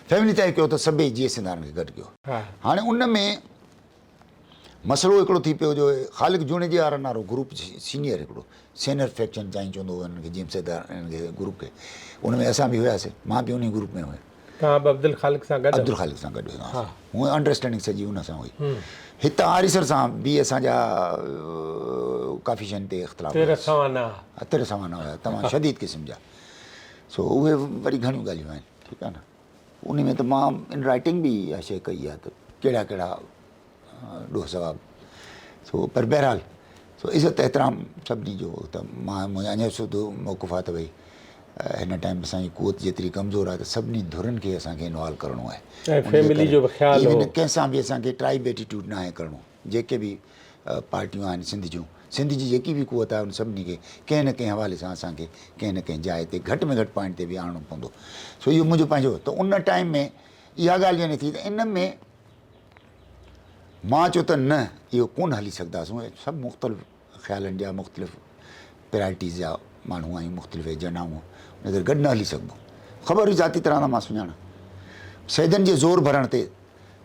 فيملي طئي ڪيو ته سڀئي جي ايس اين وارن کي گڏ ڪيو. هاڻي ان ۾ مسئلو هڪڙو ٿي پيو جو خالق جوڻيجي وارن وارو گروپ سينيئر هڪڙو سينئر فيڪشن چائين چوندو هو انهن کي جيم سيد انهن کي گروپ کي ان ۾ اسان به هياسي مان به انهي گروپ ۾ هيس. توهان به عبدالخالق سان گڏ؟ عبدالخالق سان گڏ هيس هونء انڊرسٽينڊنگ سڄي ان سان هئي. هت آريسر سان به اسان جا ڪافي شين تي اختلاف هيا. تر سوانا. تر سوانا هيا تمام شديد قسم جا سو اهي وري گهڻيون ڳالهيون آهن ٺيڪ آهي نه. انهي ۾ ته مان ان رائٽنگ به اها شيء ڪئي آهي ته ڪهڙا ڪهڙا ڏوهه ثواب سو پر بهرحال سو عزت احترام سڀني جو ته مان منهنجو اڃا سوڌو موقف آهي ته ڀئي هن ٽائيم اسان جي قوت جيتري ڪمزور آهي ته سڀني ڌرين کي اسان کي انوالو ڪرڻو آهي ۽ فيملي جو به خيال هو ڪنهن سان به اسان کي ٽرائب ايٽيٽيوڊ ناهي ڪرڻو جيڪي به پارٽيون آهن سنڌ جون، سنڌ جي جيڪي به قوت آهي ان سڀني کي ڪنهن نه ڪنهن حوالي سان اسان کي ڪنهن نه ڪنهن جاء تي گهٽ ۾ گهٽ پوائنٽ تي به آڻڻو پوندو. سو اهو منهنجو پنهنجو ته ان ٽائيم ۾ اها ڳالهه جڏهن ٿي ته ان ۾ مان چيو ته نه اهو ڪونه هلي سگهنداسون سڀ مختلف خيالن جا مختلف پرائرٽيز جا ماڻهو آهيون مختلف ايجنڊا آهيون ان ڪري گڏ نه هلي سگهبو. خبر هئي ذاتي طرح مان سڃاڻان سيدن جي زور ڀرڻ تي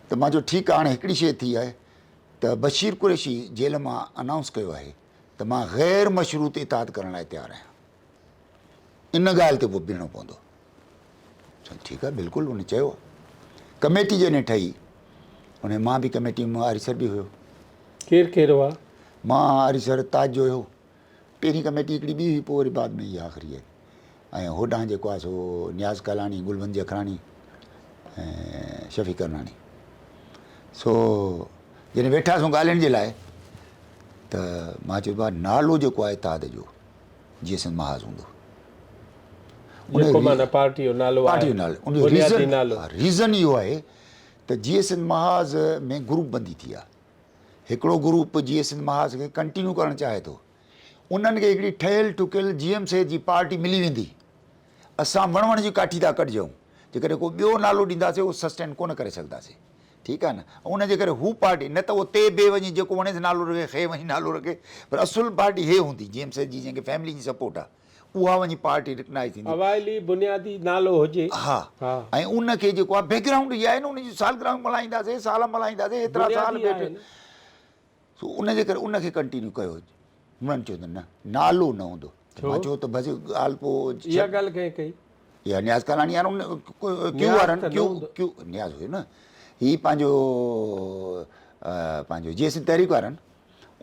ته مان چيو ٺيڪ آهي هاڻي هڪڙي شيء ٿي آهي ته بشير قريشي جيل مان انائونس ڪيو آهي ته مان غير مشروط اتحاد ڪرڻ لاء تيار آهيان ان ڳالهه تي پوء بيهڻو پوندو. چيم ٺيڪ آهي بلڪل ان چيو آهي. ڪميٽي جڏهن ٺهي ان مان به ڪميٽي ۾ آريسر به هيو. ڪير ڪير هئا؟ مان آريسر تاج جو هيو. پهرين ڪميٽي هڪڙي ٻي هئي پوء وري بعد ۾ اها آخري آئي ۽ هوڏانهن جيڪو آهي سو نياز ڪالاڻي، گلبند جکراڻي ۽ شفيع ڪرناڻي. سو جڏهن ويٺاسون ڳالهين جي لاء ته مان چيو ڀاء نالو جيڪو آهي اتحاد جو جيئي سنڌ محاذ هوندو. جيڪو معنيٰ پارٽي جو نالو آهي. پارٽي جو نالو ان جو ريزن ريزن اهو آهي ته جيئي سنڌ محاذ ۾ گروپ بندي ٿي آهي. هڪڙو گروپ جيئي سنڌ محاذ کي ڪنٽينيو ڪرڻ چاهي ٿو. انهن کي هڪڙي ٺهيل ٺڪيل جي ايم سيد جي پارٽي ملي ويندي. اسان وڻ وڻ جي ڪاٺي ٿا ڪڍجون. جيڪڏهن ڪو ٻيو نالو ڏينداسين اهو سسٽين ڪونه ڪري سگهنداسين. ٺيڪ آهي نه. ان جي ڪري هو پارٽي نه ته اهو تي بي وڃي جيڪو وڻيس نالو رکي خي وڃي نالو رکي پر اصل پارٽي هي هوندي جي ايم سيد جي جنهن کي فيملي جي سپورٽ آهي. اها وڃي پارٽي رڪنائيز ٿيندي. اوائلي بنيادي نالو هجي. ها ۽ ان کي جيڪو آهي بيڪ گرائونڊ اها آهي نه ان جي سالگرهه ملهائينداسين سال ملهائينداسين ايترا سال بنيادي آهي نه. سو ان جي ڪري ان کي ڪنٽينيو ڪيو هنن چيو ته نه نالو نه هوندو ته مان چيو ته بس ڳالهه پوء اها ڳالهه ڪنهن ڪئي؟ اها نياز ڪالاڻي يار ان ڪيو وارن ڪيو ڪيو نياز هيو نه هي پنهنجو پنهنجو جي سنڌ تحريڪ وارن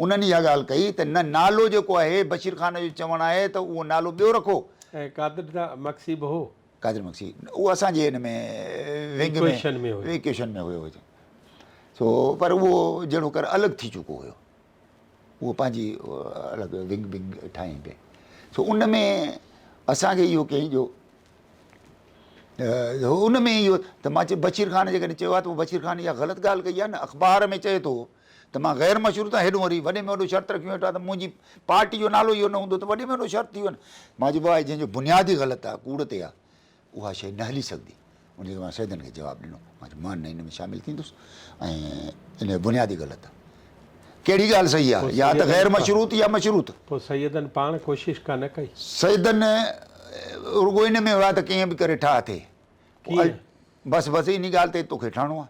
انهن اها ڳالهه ڪئي ته نه نالو جيڪو آهي بشير خان جو چوڻ آهي ته اهو نالو ٻيو رکو. ۽ قادر مگسي به هو. قادر مگسي اهو اسان جي هن ۾ ونگ ۾ ايڪويشن ۾ هيو سو پر اهو جهڙو ڪر الڳ ٿي چڪو هيو. اهو پنهنجي الڳ ونگ بنگ ٺاهيائين پئي. سو ان ۾ اسان کي اهو ڪيائين جو ان ۾ اهو ته مان چيو بشير خان جيڪڏهن چيو آهي ته پوء بشير خان اها غلط ڳالهه ڪئي آهي نه اخبار ۾ چئي ٿو ته مان غير مشروط آهيان هيڏو وري وڏي ۾ وڏو شرط رکيو ويٺو آهي ته منهنجي پارٽي جو نالو اهو نه هوندو ته وڏي ۾ وڏو شرط ٿي ويو نه مان چيو بابا جنهن جو بنياد ئي غلط آهي ڪوڙ تي آهي اها شيء نه هلي سگهندي. ان جي ڪري مان سيدن کي جواب ڏنو. مان چيو مان نه ان ۾ شامل ٿيندس ۽ ان جو بنياد ئي غلط آهي. ڪهڙي ڳالهه صحيح آهي؟ يا ته غير مشروط يا مشروط. پوء سيدن پاڻ ڪوشش ڪا نه ڪئي؟ سيدن رڳو ان ۾ هيا ته ڪيئن به ڪري ٺاهه ٿئي. ڪيئن؟ بس بس انهي ڳالهه تي توکي ٺاهڻو آهي.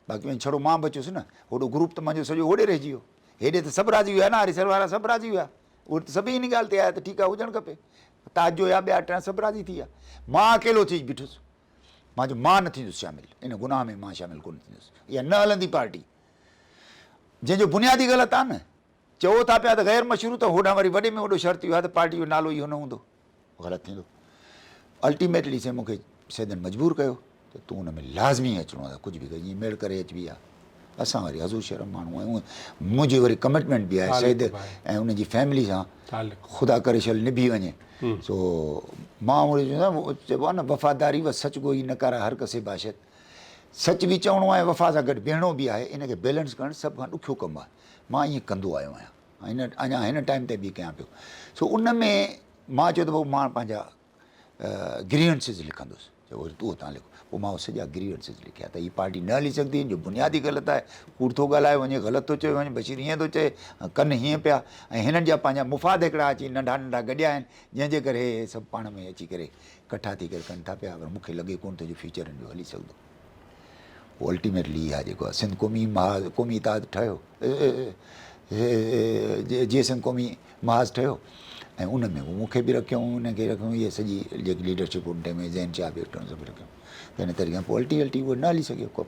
باقي وڃي ڇڙو مان بچيس نه، هوڏو گروپ ته منهنجو سڄو هوڏي رهجي ويو. هيڏي ته سڀ راضي هيا نه، آريسر وارا سڀ راضي هيا. اهي ته سڀئي ان ڳالهه تي آيا ته ٺيڪ آهي هجڻ کپي. تاج جو يا ٻيا ٽيان سڀ راضي ٿي ويا. مان اڪيلو ٿي بيٺس. مان چيو مان نه ٿيندس شامل، ان گناهه ۾ مان شامل ڪونه ٿيندس. اها نه هلندي پارٽي. جنهن جو بنياد ئي غلط آهي نه. چئو ٿا پيا ته غير مشروط، هوڏانهن وري وڏي ۾ وڏو شرط اهو آهي ته پارٽي جو نالو اهو نه هوندو. غلط ٿيندو. الٽيميٽلي سائين مون کي سيدن مجبور ڪيو ته تون ان ۾ لازمي اچڻو آهي ڪجهه به ڪر جيئن ميڙ ڪري اچبي آهي. اسان وري حضور شرم ماڻهو آهيون منهنجي وري ڪمٽمينٽ به آهي سيد ۽ ان جي فيملي سان خدا ڪري شل نڀي وڃي سو مان وري چئبو آهي نه وفاداري و سچ گوئي نڪارا هر ڪسي باشد سچ به چوڻو آهي وفا سان گڏ بيهڻو به آهي ان کي بيلنس ڪرڻ سڀ کان ڏکيو ڪم آهي مان ائين ڪندو آيو آهيان هن اڃا هن ٽائيم تي به ڪيان پيو سو ان ۾ مان چيو ته بابو مان پنهنجا گريونسز لکندس چيو وري تون اتان لک پوء مان سڄا گريونسز لکيا ته هي پارٽي نه هلي سگهندي ان جو بنياد ئي غلط آهي ڪوڙ ٿو ڳالهايو وڃي غلط ٿو چيو وڃي بشير هيئن ٿو چئي ڪن هيئن پيا ۽ هنن جا پنهنجا مفاد هڪڙا اچي ننڍا ننڍا گڏيا آهن جنهن جي ڪري هي سڀ پاڻ ۾ اچي ڪري ڪٺا ٿي ڪري ڪن ٿا پيا پر مون کي لڳي ڪونه ٿو جو فيوچر ان جو هلي سگهندو پوء الٽيميٽلي اها جيڪو آهي سنڌ قومي محاذ قومي اتحاد ٺهيو جي سنڌ قومي محاذ ٺهيو ۽ ان ۾ مون کي به رکيائون ان کي رکيائون اها سڄي جيڪي ليڊرشپ ان ٽائيم ۾ زين شاهه به رکيائون سڀ رکيائون ته ان طريقي کان پوء الٽي الٽي اهو نه هلي سگهيو ڪو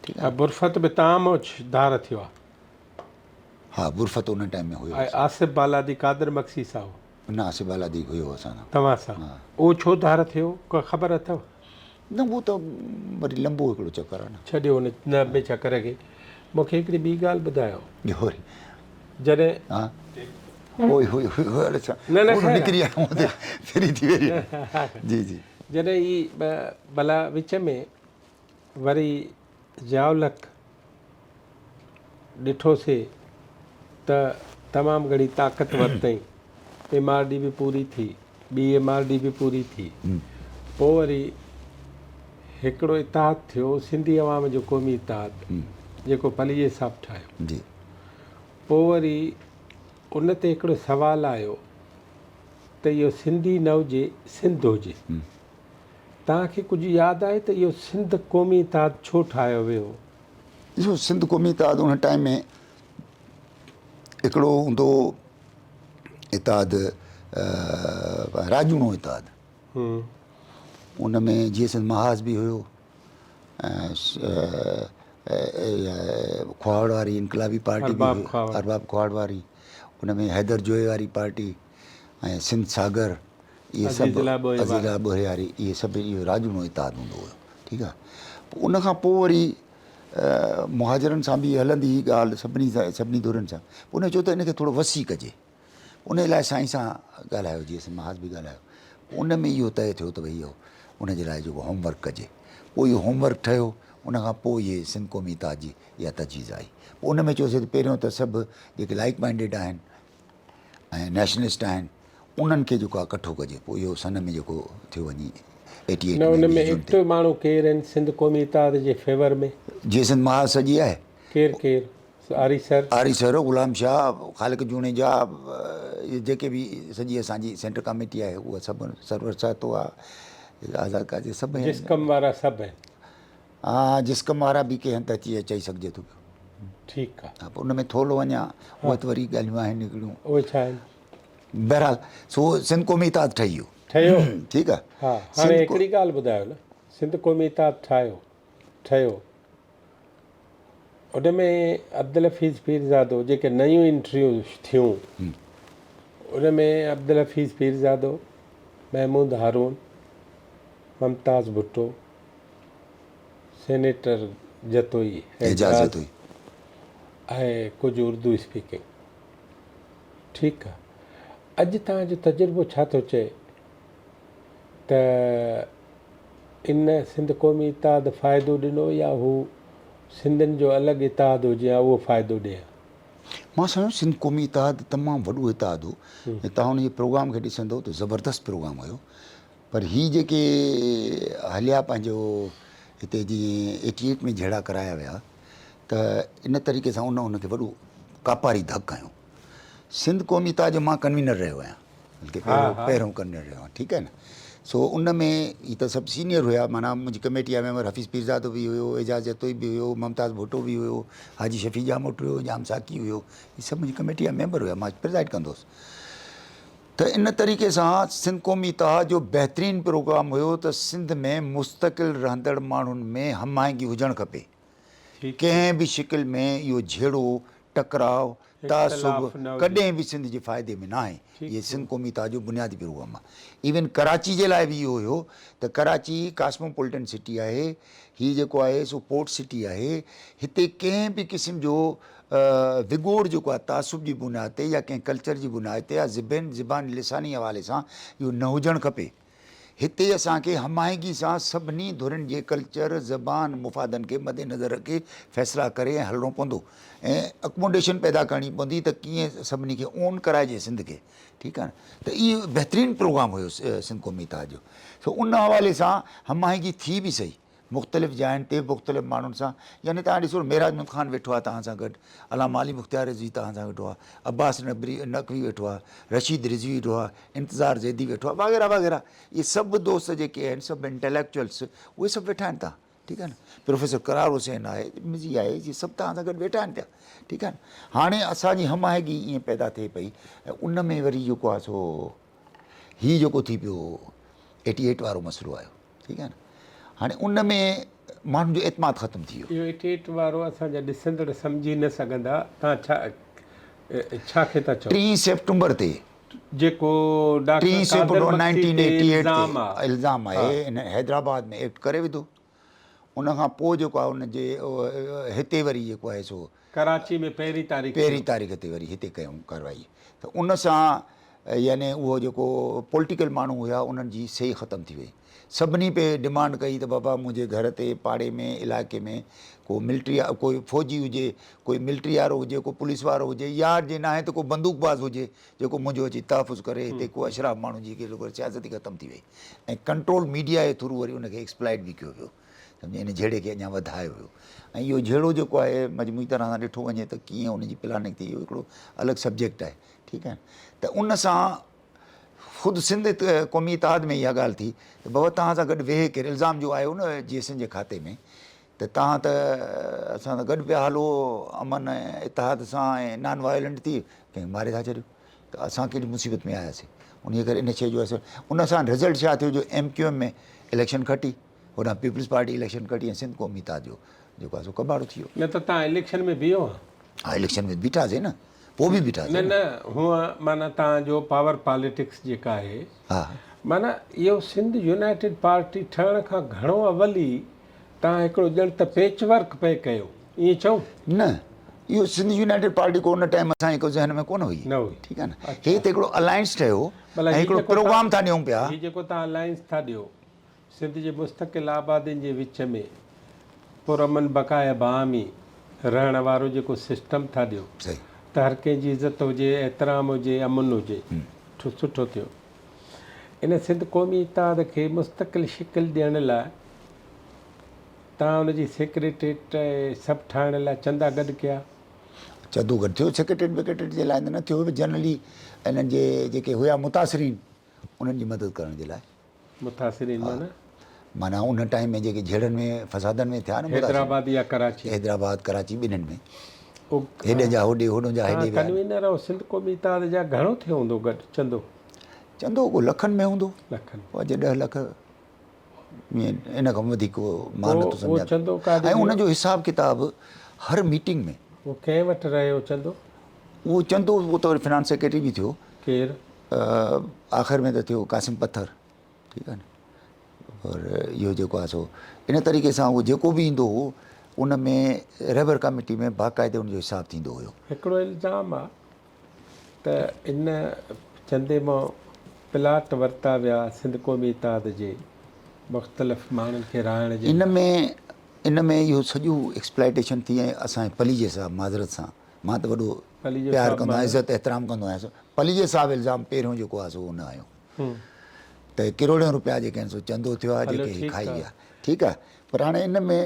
ٺيڪ آهي. برفت به تام ڌار ٿيو آهي. ها برفت ان ٽائيم ۾ هيو. ۽ آصف بالادي قادر مگسي سان هو. نه آصف بالادي هيو اسان سان. توهان سان. اهو ڇو ڌار ٿيو ڪا خبر اٿو؟ نه اهو ته وري لنبو هڪڙو چڪر آهي نه. ڇڏيو ان لنبي چڪر کي. مون کي هڪڙي ٻي ڳالهه ٻڌايو. ٻيو وري. جڏهن. ها اوئي هوئي هوئي هوئي اڙي ڇا. نه نه خير. نڪري آيو هون تي فري ٿي وئي. جي جي. جڏهن هي ڀلا وچ ۾ وري ضياء الحق ڏٺوسي ته تمام گهڻي طاقت ورتائين. ايم آر ڊي به پوري ٿي، ٻي ايم آر ڊي به پوري ٿي. پوء وري هڪڙو اتحاد ٿيو، سنڌي عوام جو قومي اتحاد، جيڪو پليجي صاحب ٺاهيو. پوء وري ان تي هڪڙو سوال آيو ته اهو سنڌي نه هجي، سنڌ هجي. توهان کي ڪجهه ياد آهي ته اهو سنڌ قومي اتحاد ڇو ٺاهيو ويو هو؟ ڏسو سنڌ قومي اتحاد ان ٽائيم ۾ هڪڙو هوندو هو اتحاد راڄوڻو اتحاد ان ۾ جيئي سنڌ محاذ به هيو ۽ کهاوڙ واري انقلابي پارٽي به هئي ارباب کهاوڙ واري ان ۾ حيدر جويي واري پارٽي ۽ سنڌ ساگر اهي سڀ عزيز الله ٻوهري واري اهي سڀ اهو راڄوڻو اتحاد هوندو هيو ٺيڪ آهي پوء ان کان پوء وري مهاجرن سان به هلندي هئي ڳالهه سڀني سان سڀني ڌرين سان پوء ان چيو ته ان کي ٿورو وسيع ڪجي ان لاء سائين سان ڳالهايو جي اسين محاذ به ڳالهايو پوء ان ۾ اهو طئي ٿيو ته ڀئي اهو ان جي لاء جيڪو هوم ورڪ ڪجي پوء اهو هوم ورڪ ٺهيو ان کان پوء اهي سنڌ قومي اتحاد جي اها تجويز آئي پوء ان ۾ چيوسي ته پهريون ته سڀ جيڪي لائيڪ مائنڊيڊ آهن ۽ نيشنلسٽ آهن انهن کي جيڪو آهي ڪٺو ڪجي پوء اهو سن ۾ جيڪو ٿيو وڃي ايٽي ايٽ نه ان ۾ ۾ جون تي. ايڪٽو ماڻهو ڪير آهن سنڌ قومي اتحاد جي فيور ۾؟ جي سنڌ محاذ سڄي آهي. ڪير ڪير؟ آريسر. آريسر، غلام شاهه، خالق جوڻيجا اهي جيڪي به سڄي اسان جي سينٽر ڪاميٽي آهي اها سڀ سرور سهتو آهي آزاد قاضي سڀ آهن. جسقم وارا سڀ آهن. ها جسقم وارا به ڪي هنڌ اچي چئي سگهجي ٿو پيو. ٺيڪ آ. ها پر ان ۾ ٿورو اڃا اهي ته وري ڳالهيون آهن هڪڙيون. اهي ڇا آهن؟ بهرحال سو سنڌ قومي اتحاد ٺهي ويو. ٺهيو. ٺيڪ آ. ها هاڻي هڪڙي ڳالهه ٻڌايو نه سنڌ قومي اتحاد ٺاهيو ٺهيو ان ۾ عبدالحفيظ پيرزادو جيڪي نيون انٽريون ٿيون ان ۾ عبدالحفيظ پيرزادو، محمود هارون، ممتاز ڀٽو، سينيٽر جتوئي اعجاز جتوئي ۽ ڪجهه اردو اسپيڪنگ. ٺيڪ آ. اڄ توهان جو تجربو ڇا ٿو چئي ته ان سنڌ قومي اتحاد فائدو ڏنو يا هو سنڌين جو الڳ اتحاد هجي ها اهو فائدو ڏئي ها؟ مان سمجهان ٿو سنڌ قومي اتحاد تمام وڏو اتحاد هو ۽ توهان ان جي پروگرام کي ڏسندو ته زبردست پروگرام هيو پر هي جيڪي هليا پنهنجو هتي جيئن ايٽي ايٽ ۾ جهيڙا ڪرايا ويا ته ان طريقي سان ان ان کي وڏو ڪاپاري ڌڪ هنيو. سنڌ قومي اتحاد جو مان ڪنوينر رهيو آهيان بلڪه پهريون پهريون ڪنوينر رهيو آهيان ٺيڪ آهي نه سو ان ۾ هي ته سڀ سينيئر هيا معنيٰ منهنجي ڪميٽي جا ميمبر حفيظ پيرزادو به هيو اعجاز جتوئي به هيو ممتاز ڀٽو به هيو حاجي شفيع ڄاموٽ هيو ڄام ساقي هيو هي سڀ منهنجي ڪميٽي جا ميمبر هيا مان پرزائيڊ ڪندو هوس ته ان طريقي سان سنڌ قومي اتحاد جو بهترين پروگرام هيو ته سنڌ ۾ مستقل رهندڙ ماڻهن ۾ هم آهنگي هجڻ کپي. ڪنهن به شڪل ۾ اهو جهيڙو، ٽڪراء، تعصب ڪڏهن به سنڌ جي فائدي ۾ ناهي. اهي سنڌ قومي اتحاد جو بنيادي پروگرام آهي. ايون ڪراچي جي لاء به اهو هيو ته ڪراچي ڪاسموپوليٽن سٽي آهي، هي جيڪو آهي سو پورٽ سٽي آهي، هتي ڪنهن به قسم جو وڳوڙ جيڪو آهي تعصب جي بنياد تي يا ڪنهن ڪلچر جي بنياد تي يا زبين زبان لساني حوالي سان اهو نه هجڻ کپي. هتي اسان کي هم آهنگي سان سڀني ڌرين جي ڪلچر، زبان، مفادن کي مد نظر رکي فيصلا ڪري ۽ هلڻو پوندو ۽ اڪموڊيشن پيدا ڪرڻي پوندي ته ڪيئن سڀني کي اون ڪرائجي سنڌ کي ٺيڪ آهي نه ته اهو بهترين پروگرام هيو سنڌ قومي اتحاد جو سو ان حوالي سان هم آهنگي ٿي به سهي. مختلف جاين تي مختلف ماڻهن سان يعني توهان ڏسو معراج محمد خان ويٺو آهي توهان سان گڏ، علامه علي مختيار رضوي توهان سان ويٺو آهي، عباس نقوي ويٺو آهي، رشيد رضوي ويٺو آهي، انتظار زيدي ويٺو آهي وغيره وغيره اهي سڀ دوست جيڪي آهن سڀ انٽليڪچوئلس اهي سڀ ويٺا آهن توهان ٺيڪ آهي نه پروفيسر قرار حسين آهي مزي آهي اهي سڀ توهان سان گڏ ويٺا آهن پيا ٺيڪ آهي نه هاڻي اسان جي هم آهنگي ائين پيدا ٿئي پئي ۽ ان ۾ وري جيڪو آهي سو هي جيڪو ٿي پيو ايٽي ايٽ وارو مسئلو آيو ٺيڪ آهي نه هاڻي ان ۾ ماڻهن جو اعتماد ختم ٿي ويو. اهو ايٽي ايٽ وارو اسان جا ڏسندڙ سمجهي نه سگهندا توهان ڇا ڇا کي ٿا چئو. ٽين سيپٽمبر تي جيڪو ڊاڪٽر ٽين قادر سيپٽمبر مگسي نائنٽين تي ايٽي ايٽ الزام تي آ. الزام آهي ان حيدرآباد ۾ ايڪٽ ڪري وڌو ان کان پوء جيڪو آهي ان جي هتي وري جيڪو آهي سو ڪراچي ۾ پهرين تاريخ پهرين تاريخ تي وري هتي ڪيائون ڪارروائي ته ان سان يعني اهو جيڪو پوليٽيڪل ماڻهو هيا انهن جي سهي ختم ٿي وئي سڀني پئي ڊمانڊ ڪئي ته بابا منهنجي گهر تي پاڙي ۾ علائقي ۾ ڪو ملٽري ڪوئي فوجي هجي ڪوئي ملٽري وارو هجي ڪو پوليس وارو هجي يا جي ناهي ته ڪو بندوق باز هجي جيڪو منهنجو اچي تحفظ ڪري هتي ڪو اشراف ماڻهو جي سياست ئي ختم ٿي وئي ۽ ڪنٽرول ميڊيا جي ٿرو وري ان کي ايڪسپلائيٽ به ڪيو ويو سمجهي ان جهيڙي کي اڃا وڌايو ويو ۽ اهو جهيڙو جيڪو آهي مجموعي طرح سان ڏٺو وڃي ته ڪيئن ان جي پلاننگ ٿي اهو هڪڙو الڳ سبجيڪٽ آهي ٺيڪ آهي ته ان سان خود سنڌ قومي اتحاد ۾ اها ڳالهه ٿي ته بابا توهان سان گڏ ويهي ڪير الزام جو آيو نه جي سنڌ جي کاتي ۾ ته توهان ته اسان سان گڏ پيا هلو امن ۽ اتحاد سان ۽ نان وائلنٽ ٿي ڪنهن کي ماري ٿا ڇڏيو ته اسان ڪهڙي مصيبت ۾ آياسي انهيء ڪري ان شيء جو اثر ان سان رزلٽ ڇا ٿيو جو ايم ڪيو ايم ۾ اليڪشن کٽي هوڏانهن پيپلز پارٽي اليڪشن کٽي ۽ سنڌ قومي اتحاد جو جيڪو آهي سو ڪٻاڙو ٿي ويو. نه ته توهان اليڪشن ۾ بيهو ها. ها اليڪشن ۾ بيٺاسين نه پوء به بيٺاسين نه نه هونء معنيٰ توهان جو پاور پاليٽڪس جيڪا آهي ها معنيٰ اهو سنڌ يونائيٽيڊ پارٽي ٺهڻ کان گهڻو اول ئي توهان هڪڙو ڄڻ ته پيچ ورڪ پئي ڪيو ائين چئون؟ نه اهو سنڌ يونائيٽيڊ پارٽي ڪو ان ٽائيم اسان جي ڪو ذهن ۾ ڪونه هئي نه هئي ٺيڪ آهي نه هي ته هڪڙو الائنس ٺهيو ۽ هڪڙو پروگرام ٿا ڏيون پيا. هي جيڪو توهان الائنس ٿا ڏيو سنڌ جي مستقل آبادين جي وچ ۾ پرامن بقاء باهمي رهڻ وارو جيڪو سسٽم ٿا ڏيو ته هر ڪنهن جي عزت هجي، احترام هجي، امن هجي سٺو ٿيو. ان سنڌ قومي اتحاد کي مستقل شڪل ڏيڻ لاء توهان ان جي سيڪريٽريٽ ۽ سڀ ٺاهڻ لاء چندا گڏ ڪيا. چندو گڏ ٿيو، سيڪريٽريٽ ويڪريٽريٽ جي لاء ته نه ٿيو، جنرلي انهن جي جيڪي هيا متاثرين انهن جي مدد ڪرڻ جي لاء. متاثرين معنيٰ؟ معنيٰ ان ٽائيم ۾ جيڪي جهيڙن ۾ فسادن ۾ ٿيا نه متاثرين. حيدرآباد يا ڪراچي؟ حيدرآباد ڪراچي ٻنهين ۾ هيڏي جا هوڏي هوڏون جا هيڏي ويا. ڪنوينر ۽ سنڌ قومي اتحاد جا گهڻو ٿيو هوندو گڏ چندو؟ چندو ڪو لکن ۾ هوندو. لکن. پوء اڄ ڏهه لک ان کان وڌيڪ مان نٿو سمجهان. ۽ ان جو حساب ڪتاب هر ميٽنگ ۾. اهو ڪنهن وٽ رهيو چندو؟ اهو چندو اهو ته وري فنانس سيڪريٽري به ٿيو. ڪير؟ آخر ۾ ته ٿيو قاسم پٿر ٺيڪ آهي نه پر اهو جيڪو آهي سو ان طريقي سان اهو جيڪو به ايندو هو ان ۾ رهبر ڪميٽي ۾ باقاعدي ان جو حساب ٿيندو هيو. هڪڙو الزام آ ته ان چندي مان پلاٽ ورتا ويا سنڌ قومي اتحاد جي مختلف ماڻهن کي رهائڻ جي ان لاء. ۾ ان ۾ اهو سڄو ايڪسپلائيٽيشن ٿي ۽ اسان جي پليجي صاحب معذرت سان مان ته وڏو پليجو پيار صاحب ڪندو آهيان معنيٰ؟ عزت احترام ڪندو آهيان پليجي صاحب الزام پهريون جيڪو آهي سو ان هنيو ته ڪروڙين روپيا جيڪي آهن سو چندو ٿيو آهي هلو جيڪي هي ٺيڪ کائي آهي. ويا ٺيڪ آهي پر هاڻي ان ۾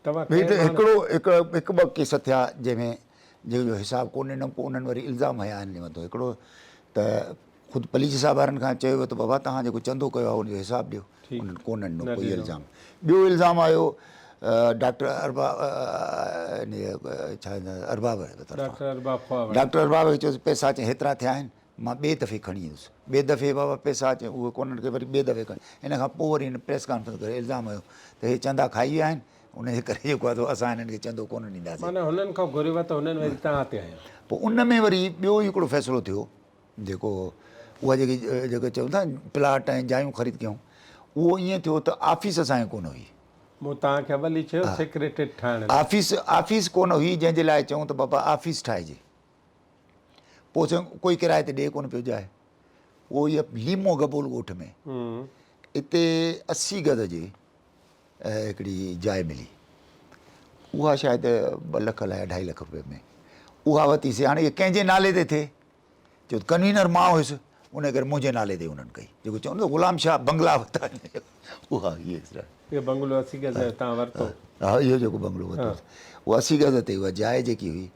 توهان هي ڪنهن ته ماڻهو هڪڙو هڪ هڪ ٻه ڪيس ٿيا جنهن ۾ جنهن جو حساب ڪونه ڏنم پوء انهن وري الزام هنيا آهن جي مٿو هڪڙو ته خود پليجي صاحب وارن کان چيو ويو ته بابا توهان جيڪو چندو ڪيو آهي ان جو حساب ڏيو انهن ڪونه ڏنو نه پوء اهو ڏنو. الزام ٻيو الزام آيو ڊاڪٽر ارباب ڇا ارباب طرفان ڊاڪٽر ارباب خواهه ڊاڪٽر ارباب کي چيو پئسا چي هيترا ٿيا آهن مان ٻئي دفعي کڻي ايندس ٻئي دفعي بابا پئسا چي اهي ڪونه ڪي وري ٻئي دفعي کڻي ان کان پوء وري هن پريس ڪانفرنس ڪري الزام هنيو ته هي چندا کائي ويا آهن ان جي ڪري جيڪو آهي سو اسان هنن کي چندو ڪونه ڏينداسين. معنيٰ هنن کان گهريو ته هنن وري توهان تي هنيو. پوء ان ۾ وري ٻيو هڪڙو فيصلو ٿيو جيڪو اها جيڪي جيڪو چئون ٿا پلاٽ ۽ جايون خريد ڪيون اهو ائين ٿيو ته آفيس اسان کي ڪونه هئي. مون توهان کي اول ئي چيو سيڪريٽريٽ ٺاهڻ لاء. آفيس آفيس ڪونه هئي جنهن جي لاء چئون ته بابا آفيس ٺاهجي. پوء چيائون ڪوئي ڪرائي تي ڏي ڪونه پيو جاء. اهو هي ليمو گبول ڳوٺ ۾ اتي 80 گز جي هڪڙي جاء ملي. اها شايد 2 لک الائي اڍائي لک روپيه ۾ اها ورتيسي. هاڻي اها ڪنهن جي نالي تي ٿئي؟ چيو ته ڪنوينر مان هيس ان ڪري منهنجي نالي تي انهن ڪئي. جيڪو چون ته غلام شاهه بنگلا ورتا اها هي اهو بنگلو 80 گز جو تان ورتو. ها اهو جيڪو بنگلو ورتو اهو 80 گز تي اها جاء جيڪي هئي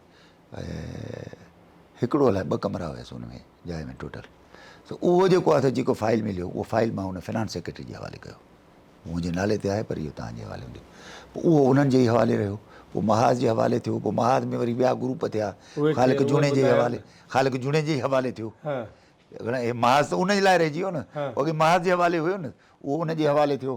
هڪڙو الائي ٻه ڪمرا هيس ان ۾ جاء ۾ ٽوٽل سو اهو جيڪو آهي جيڪو فائل مليو اهو فائل مان ان فنانس سيڪريٽري جي حوالي ڪيو منهنجي نالي تي آهي پر اهو توهان جي حوالي هوندو پوء اهو انهن جي ئي حوالي رهيو پوء محاذ جي حوالي ٿيو پوء محاذ ۾ وري ٻيا گروپ ٿيا خالق جوڻيجي جي حوالي خالق جوڻيجي جي حوالي ٿيو گهڻا محاذ ته ان جي لاء رهجي ويو نه اڳي محاذ جي حوالي هيو نه اهو ان جي حوالي ٿيو.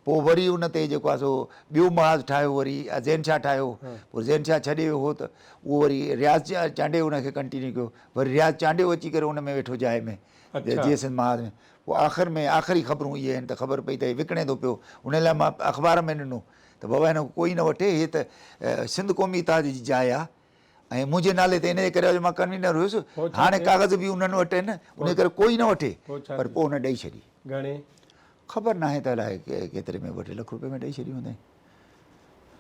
پوء وري ان تي جيڪو آهي سو ٻيو محاذ ٺاهيو وري زين شاهه ٺاهيو. پوء زين شاهه ڇڏي ويو هو ته اهو وري رياض چانڊيو ان کي ڪنٽينيو ڪيو. وري رياض چانڊيو اچي ڪري ان ۾ ويٺو جاء ۾ جي سنڌ محاذ ۾. پوء آخر ۾ آخري خبرون اهي آهن ته خبر پئي ته هي وڪڻي ٿو پيو. ان لاء مان اخبار ۾ ڏنو ته بابا هن کي ڪوئي نه وٺي هي ته سنڌ قومي اتحاد جي جاء آهي ۽ منهنجي نالي تي ان جي ڪري جو مان ڪنوينر هيس. هاڻي ڪاغذ به انهن وٽ آهن ان جي ڪري ڪوئي نه وٺي. پر پوء هن ڏئي ڇڏي. گهڻي؟ خبر ناهي ته الائي ڪيتري ۾ 2 ٽي لک روپيه ۾ ڏئي ڇڏي هوندائين.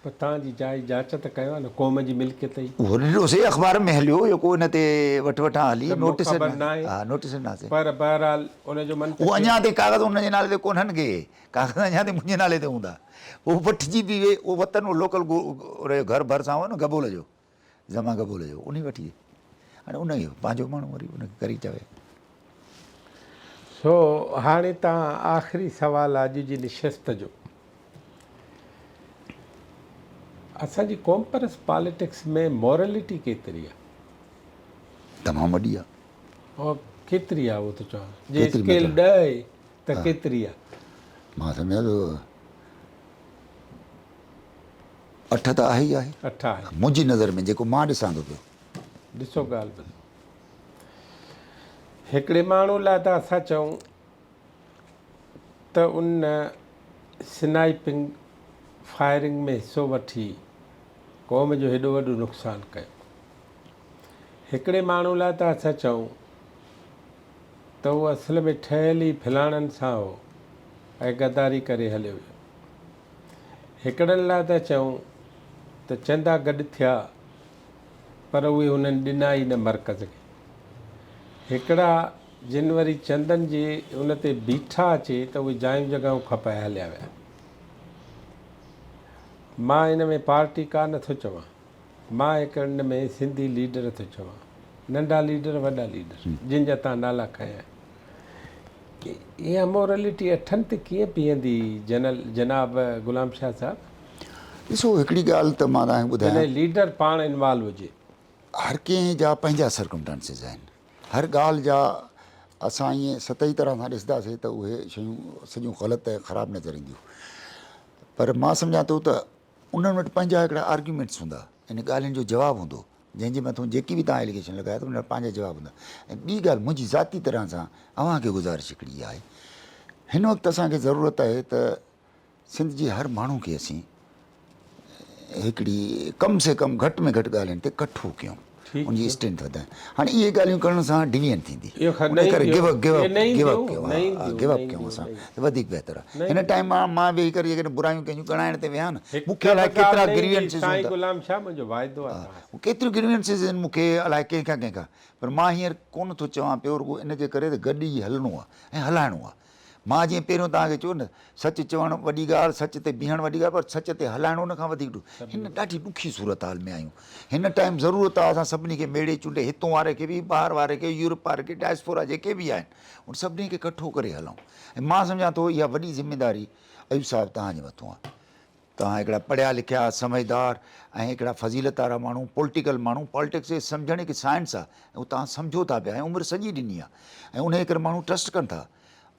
پر توهان جي جاء جاچ ته ڪيو ها نه قوم جي ملڪيت ئي. اهو ڏٺو سي اخبار ۾ هليو يا ڪو ان تي وٺ وٺان هلي ته مون نوٽيس خبر ناهي ها نوٽيس ڏناسين. پر بهرحال ان جو منطق اهو اڃا تائين ڪاغذ ان جي نالي تي ڪونهن ڪي ڪاغذ اڃا تائين منهنجي نالي تي هوندا. اهو وٺجي به ويئي اهو وطن اهو لوڪل ان جو گهر ڀرسان هو نه گبول جو زمان گبول جو انهي وٺي هاڻي ان کي پنهنجو ماڻهو وري ان کي ڪري چوي. سو هاڻي توهان آخري سوال اڄ جي نشست جو اسان جي قومپرست پاليٽڪس ۾ مورلٽي ڪيتري آ؟ تمام وڏي آ. او ڪيتري آ اهو ٿو چوان جي اسڪيل 10 آهي ته ڪيتري آ؟ مان سمجهان ٿو 8 ته آهي ئي آهي. 8 آهي. منهنجي نظر ۾ جيڪو مان ڏسان ٿو پيو. ڏسو ڳالهه ٻڌو. هڪڙي ماڻهو لاء ته اسان چئون ته ان سنائپنگ فائرنگ ۾ حصو وٺي قوم جو هيڏو وڏو نقصان ڪيو. هڪڙي ماڻهو لاء ته اسان چئون ته هو اصل ۾ ٺهيل ئي فلاڻن سان هو ۽ غداري ڪري هليو ويو. هڪڙن لاء ٿا چئون ته چندا گڏ ٿيا پر اهي هنن ڏنا ئي نه مرڪز کي. هڪڙا جن وري چندن جي ان تي بيٺا اچي ته اهي جايون جڳهون کپائي هليا ويا. مان ان ۾ پارٽي ڪا نه ٿو چوان. مان هڪ ان ۾ سنڌي ليڊر ٿو چوان. ننڍا ليڊر وڏا ليڊر جن جا تان نالا کنيا آهن. اها مورلٽي اٺن تي ڪيئن بيهندي جنرل جناب غلام شاهه صاحب؟ ڏسو هڪڙي ڳالهه ته مان توهان کي ٻڌايان. جڏهن ليڊر پاڻ انوالو هجي. هر ڪنهن جا پنهنجا سرڪمٽانسز آهن. هر ڳالهه جا اسان ائين سطحي طرح سان ڏسنداسين ته اهي شيون سڄيون غلط ۽ خراب نظر اينديون. پر مان سمجهان ٿو ته انهن وٽ پنهنجا هڪڙا آرگيومينٽس هوندا، ان ڳالهين جو جواب هوندو، جنهن جي مٿون جيڪي به توهان ايليگيشن لڳايو ته ان وٽ پنهنجا جواب هوندا. ۽ ٻي ڳالهه منهنجي ذاتي طرح سان اوهان کي گذارش هڪڙي اها آهي، هن وقت اسان کي ضرورت آهي ته سنڌ جي هر ماڻهو کي اسين هڪڙي ڪم سي ڪم گهٽ ۾ گهٽ ڳالهين تي ڪٺو ڪيون. ان جي اسٽرينٿ وڌائڻ. هاڻي اهي ڳالهيون ڪرڻ سان ڊويزن ٿيندي. ان ڪري گيو اپ گيو اپ گيو اپ ڪيون ها گيو اپ ڪيون اسان ته وڌيڪ بهتر آهي. هن ٽائيم مان مان ويهي ڪري جيڪڏهن برايون ڪنهن جون ڳڻائڻ تي ويهان نه مون کي الائي ڪيترا گريونسز هوندا. ڪيتريون گريونسز آهن مون کي الائي ڪنهن کان ڪنهن کان پر مان هينئر ڪونه ٿو چوان پيو رڳو ان جي ڪري ته گڏ ئي هلڻو آهي ۽ هلائڻو آهي. مان جيئن پهريون توهان کي چيو نه سچ چوڻ وڏي ڳالهه، سچ تي بيهڻ وڏي ڳالهه پر سچ تي هلائڻ ان کان وڌيڪ ڏکيو. هن ڏاڍي ڏکي صورتحال ۾ آهيون. هن ٽائيم ضرورت آهي اسان سڀني کي ميڙي چونڊي هتون واري کي به ٻاهر واري کي يورپ واري کي ڊائسپورا جيڪي به آهن ان سڀني کي ڪٺو ڪري هلون ۽ مان سمجهان ٿو اها وڏي ذميداري ايوب صاحب توهان جي مٿون آهي. توهان هڪڙا پڙهيا لکيا، سمجهدار ۽ هڪڙا فضيلت وارا ماڻهو، پوليٽيڪل ماڻهو، پاليٽڪس کي سمجهڻ هڪ سائنس آهي ۽ اهو توهان سمجهو ٿا پيا ۽ عمر سڄي ڏني آهي ۽ انهيء ڪري ماڻهو ٽرسٽ ڪن ٿا.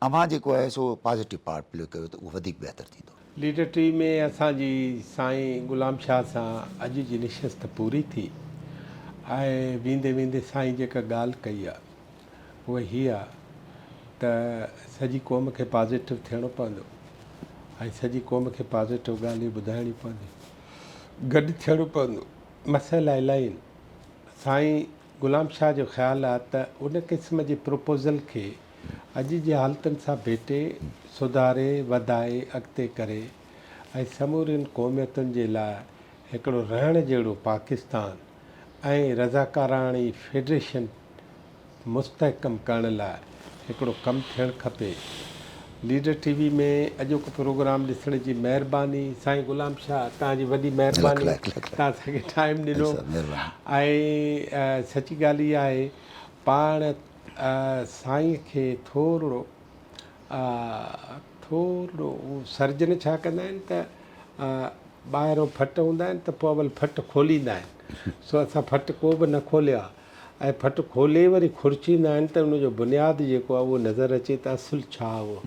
اوهان جيڪو آهي سو پازيٽو پارٽ پلي ڪيو ته اهو وڌيڪ بهتر ٿيندو. ليڊر ٽي ۾ اسان جي سائين غلام شاهه سان اڄ جي نشست پوري ٿي ۽ ويندي ويندي سائين جيڪا ڳالهه ڪئي آ اها هي آ ته سڄي قوم کي پازيٽو ٿيڻو پوندو ۽ سڄي قوم کي پازيٽو ڳالهيون ٻڌائڻيون پونديون گڏ ٿيڻو پوندو مسئلا الاهي آهن سائين غلام شاهه جو خيال آ ته ان قسم جي پروپوزل کي اڄ جي حالتن سان ڀيٽي، سڌاري، وڌائي، اڳتي ڪري ۽ سمورين قوميتن جي لاء هڪڙو رهڻ جهڙو پاڪستان ۽ رضاڪاراڻي فيڊريشن مستحڪم ڪرڻ لاء هڪڙو ڪم ٿيڻ کپي. ليڊر ٽي وي ۾ اڄوڪو پروگرام ڏسڻ جي مهرباني سائين غلام شاهه توهان جي وڏي مهرباني توهان اسان کي ٽائيم ڏنو ۽ سچي ڳالهه اها آهي پاڻ سائين کي ٿورڙو ٿورڙو سرجن ڇا ڪندا آهن ته ٻاهرون ڦٽ هوندا آهن ته پوء اول ڦٽ کوليندا آهن سو اسان ڦٽ ڪو به نه کوليو آهي ۽ ڦٽ کولي وري کڙچيندا آهن ته ان جو بنياد جيڪو آهي اهو نظر اچي ته اصل ڇا هو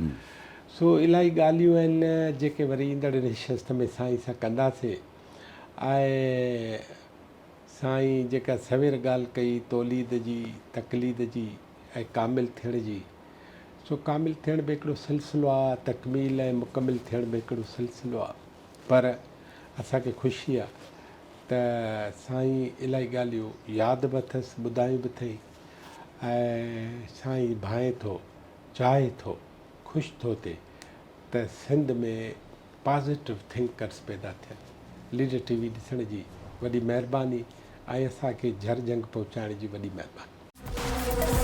سو الاهي ڳالهيون آهن جيڪي وري ايندڙ نشست ۾ سائين سان ڪنداسين ۽ سائين جيڪا سوير ڳالهه ڪئي توليد جي، تقليد جي ۽ ڪامل ٿيڻ جي، سو ڪامل ٿيڻ به هڪڙو سلسلو آ، تڪميل ۽ مڪمل ٿيڻ به هڪڙو سلسلو آ، پر اسان کي خوشي آ ته سائين الاهي ڳالهيون ياد به اٿس، ٻڌايون به اٿئي ۽ سائين ڀانئي ٿو، چاهي ٿو، خوش ٿو ٿئي ته سنڌ ۾ پازيٽو ٿنڪرس پيدا ٿين. ليڊر ٽي وي ڏسڻ جي وڏي مهرباني ۽ اسان کي جھر جھنگ پهچائڻ جي وڏي مهرباني.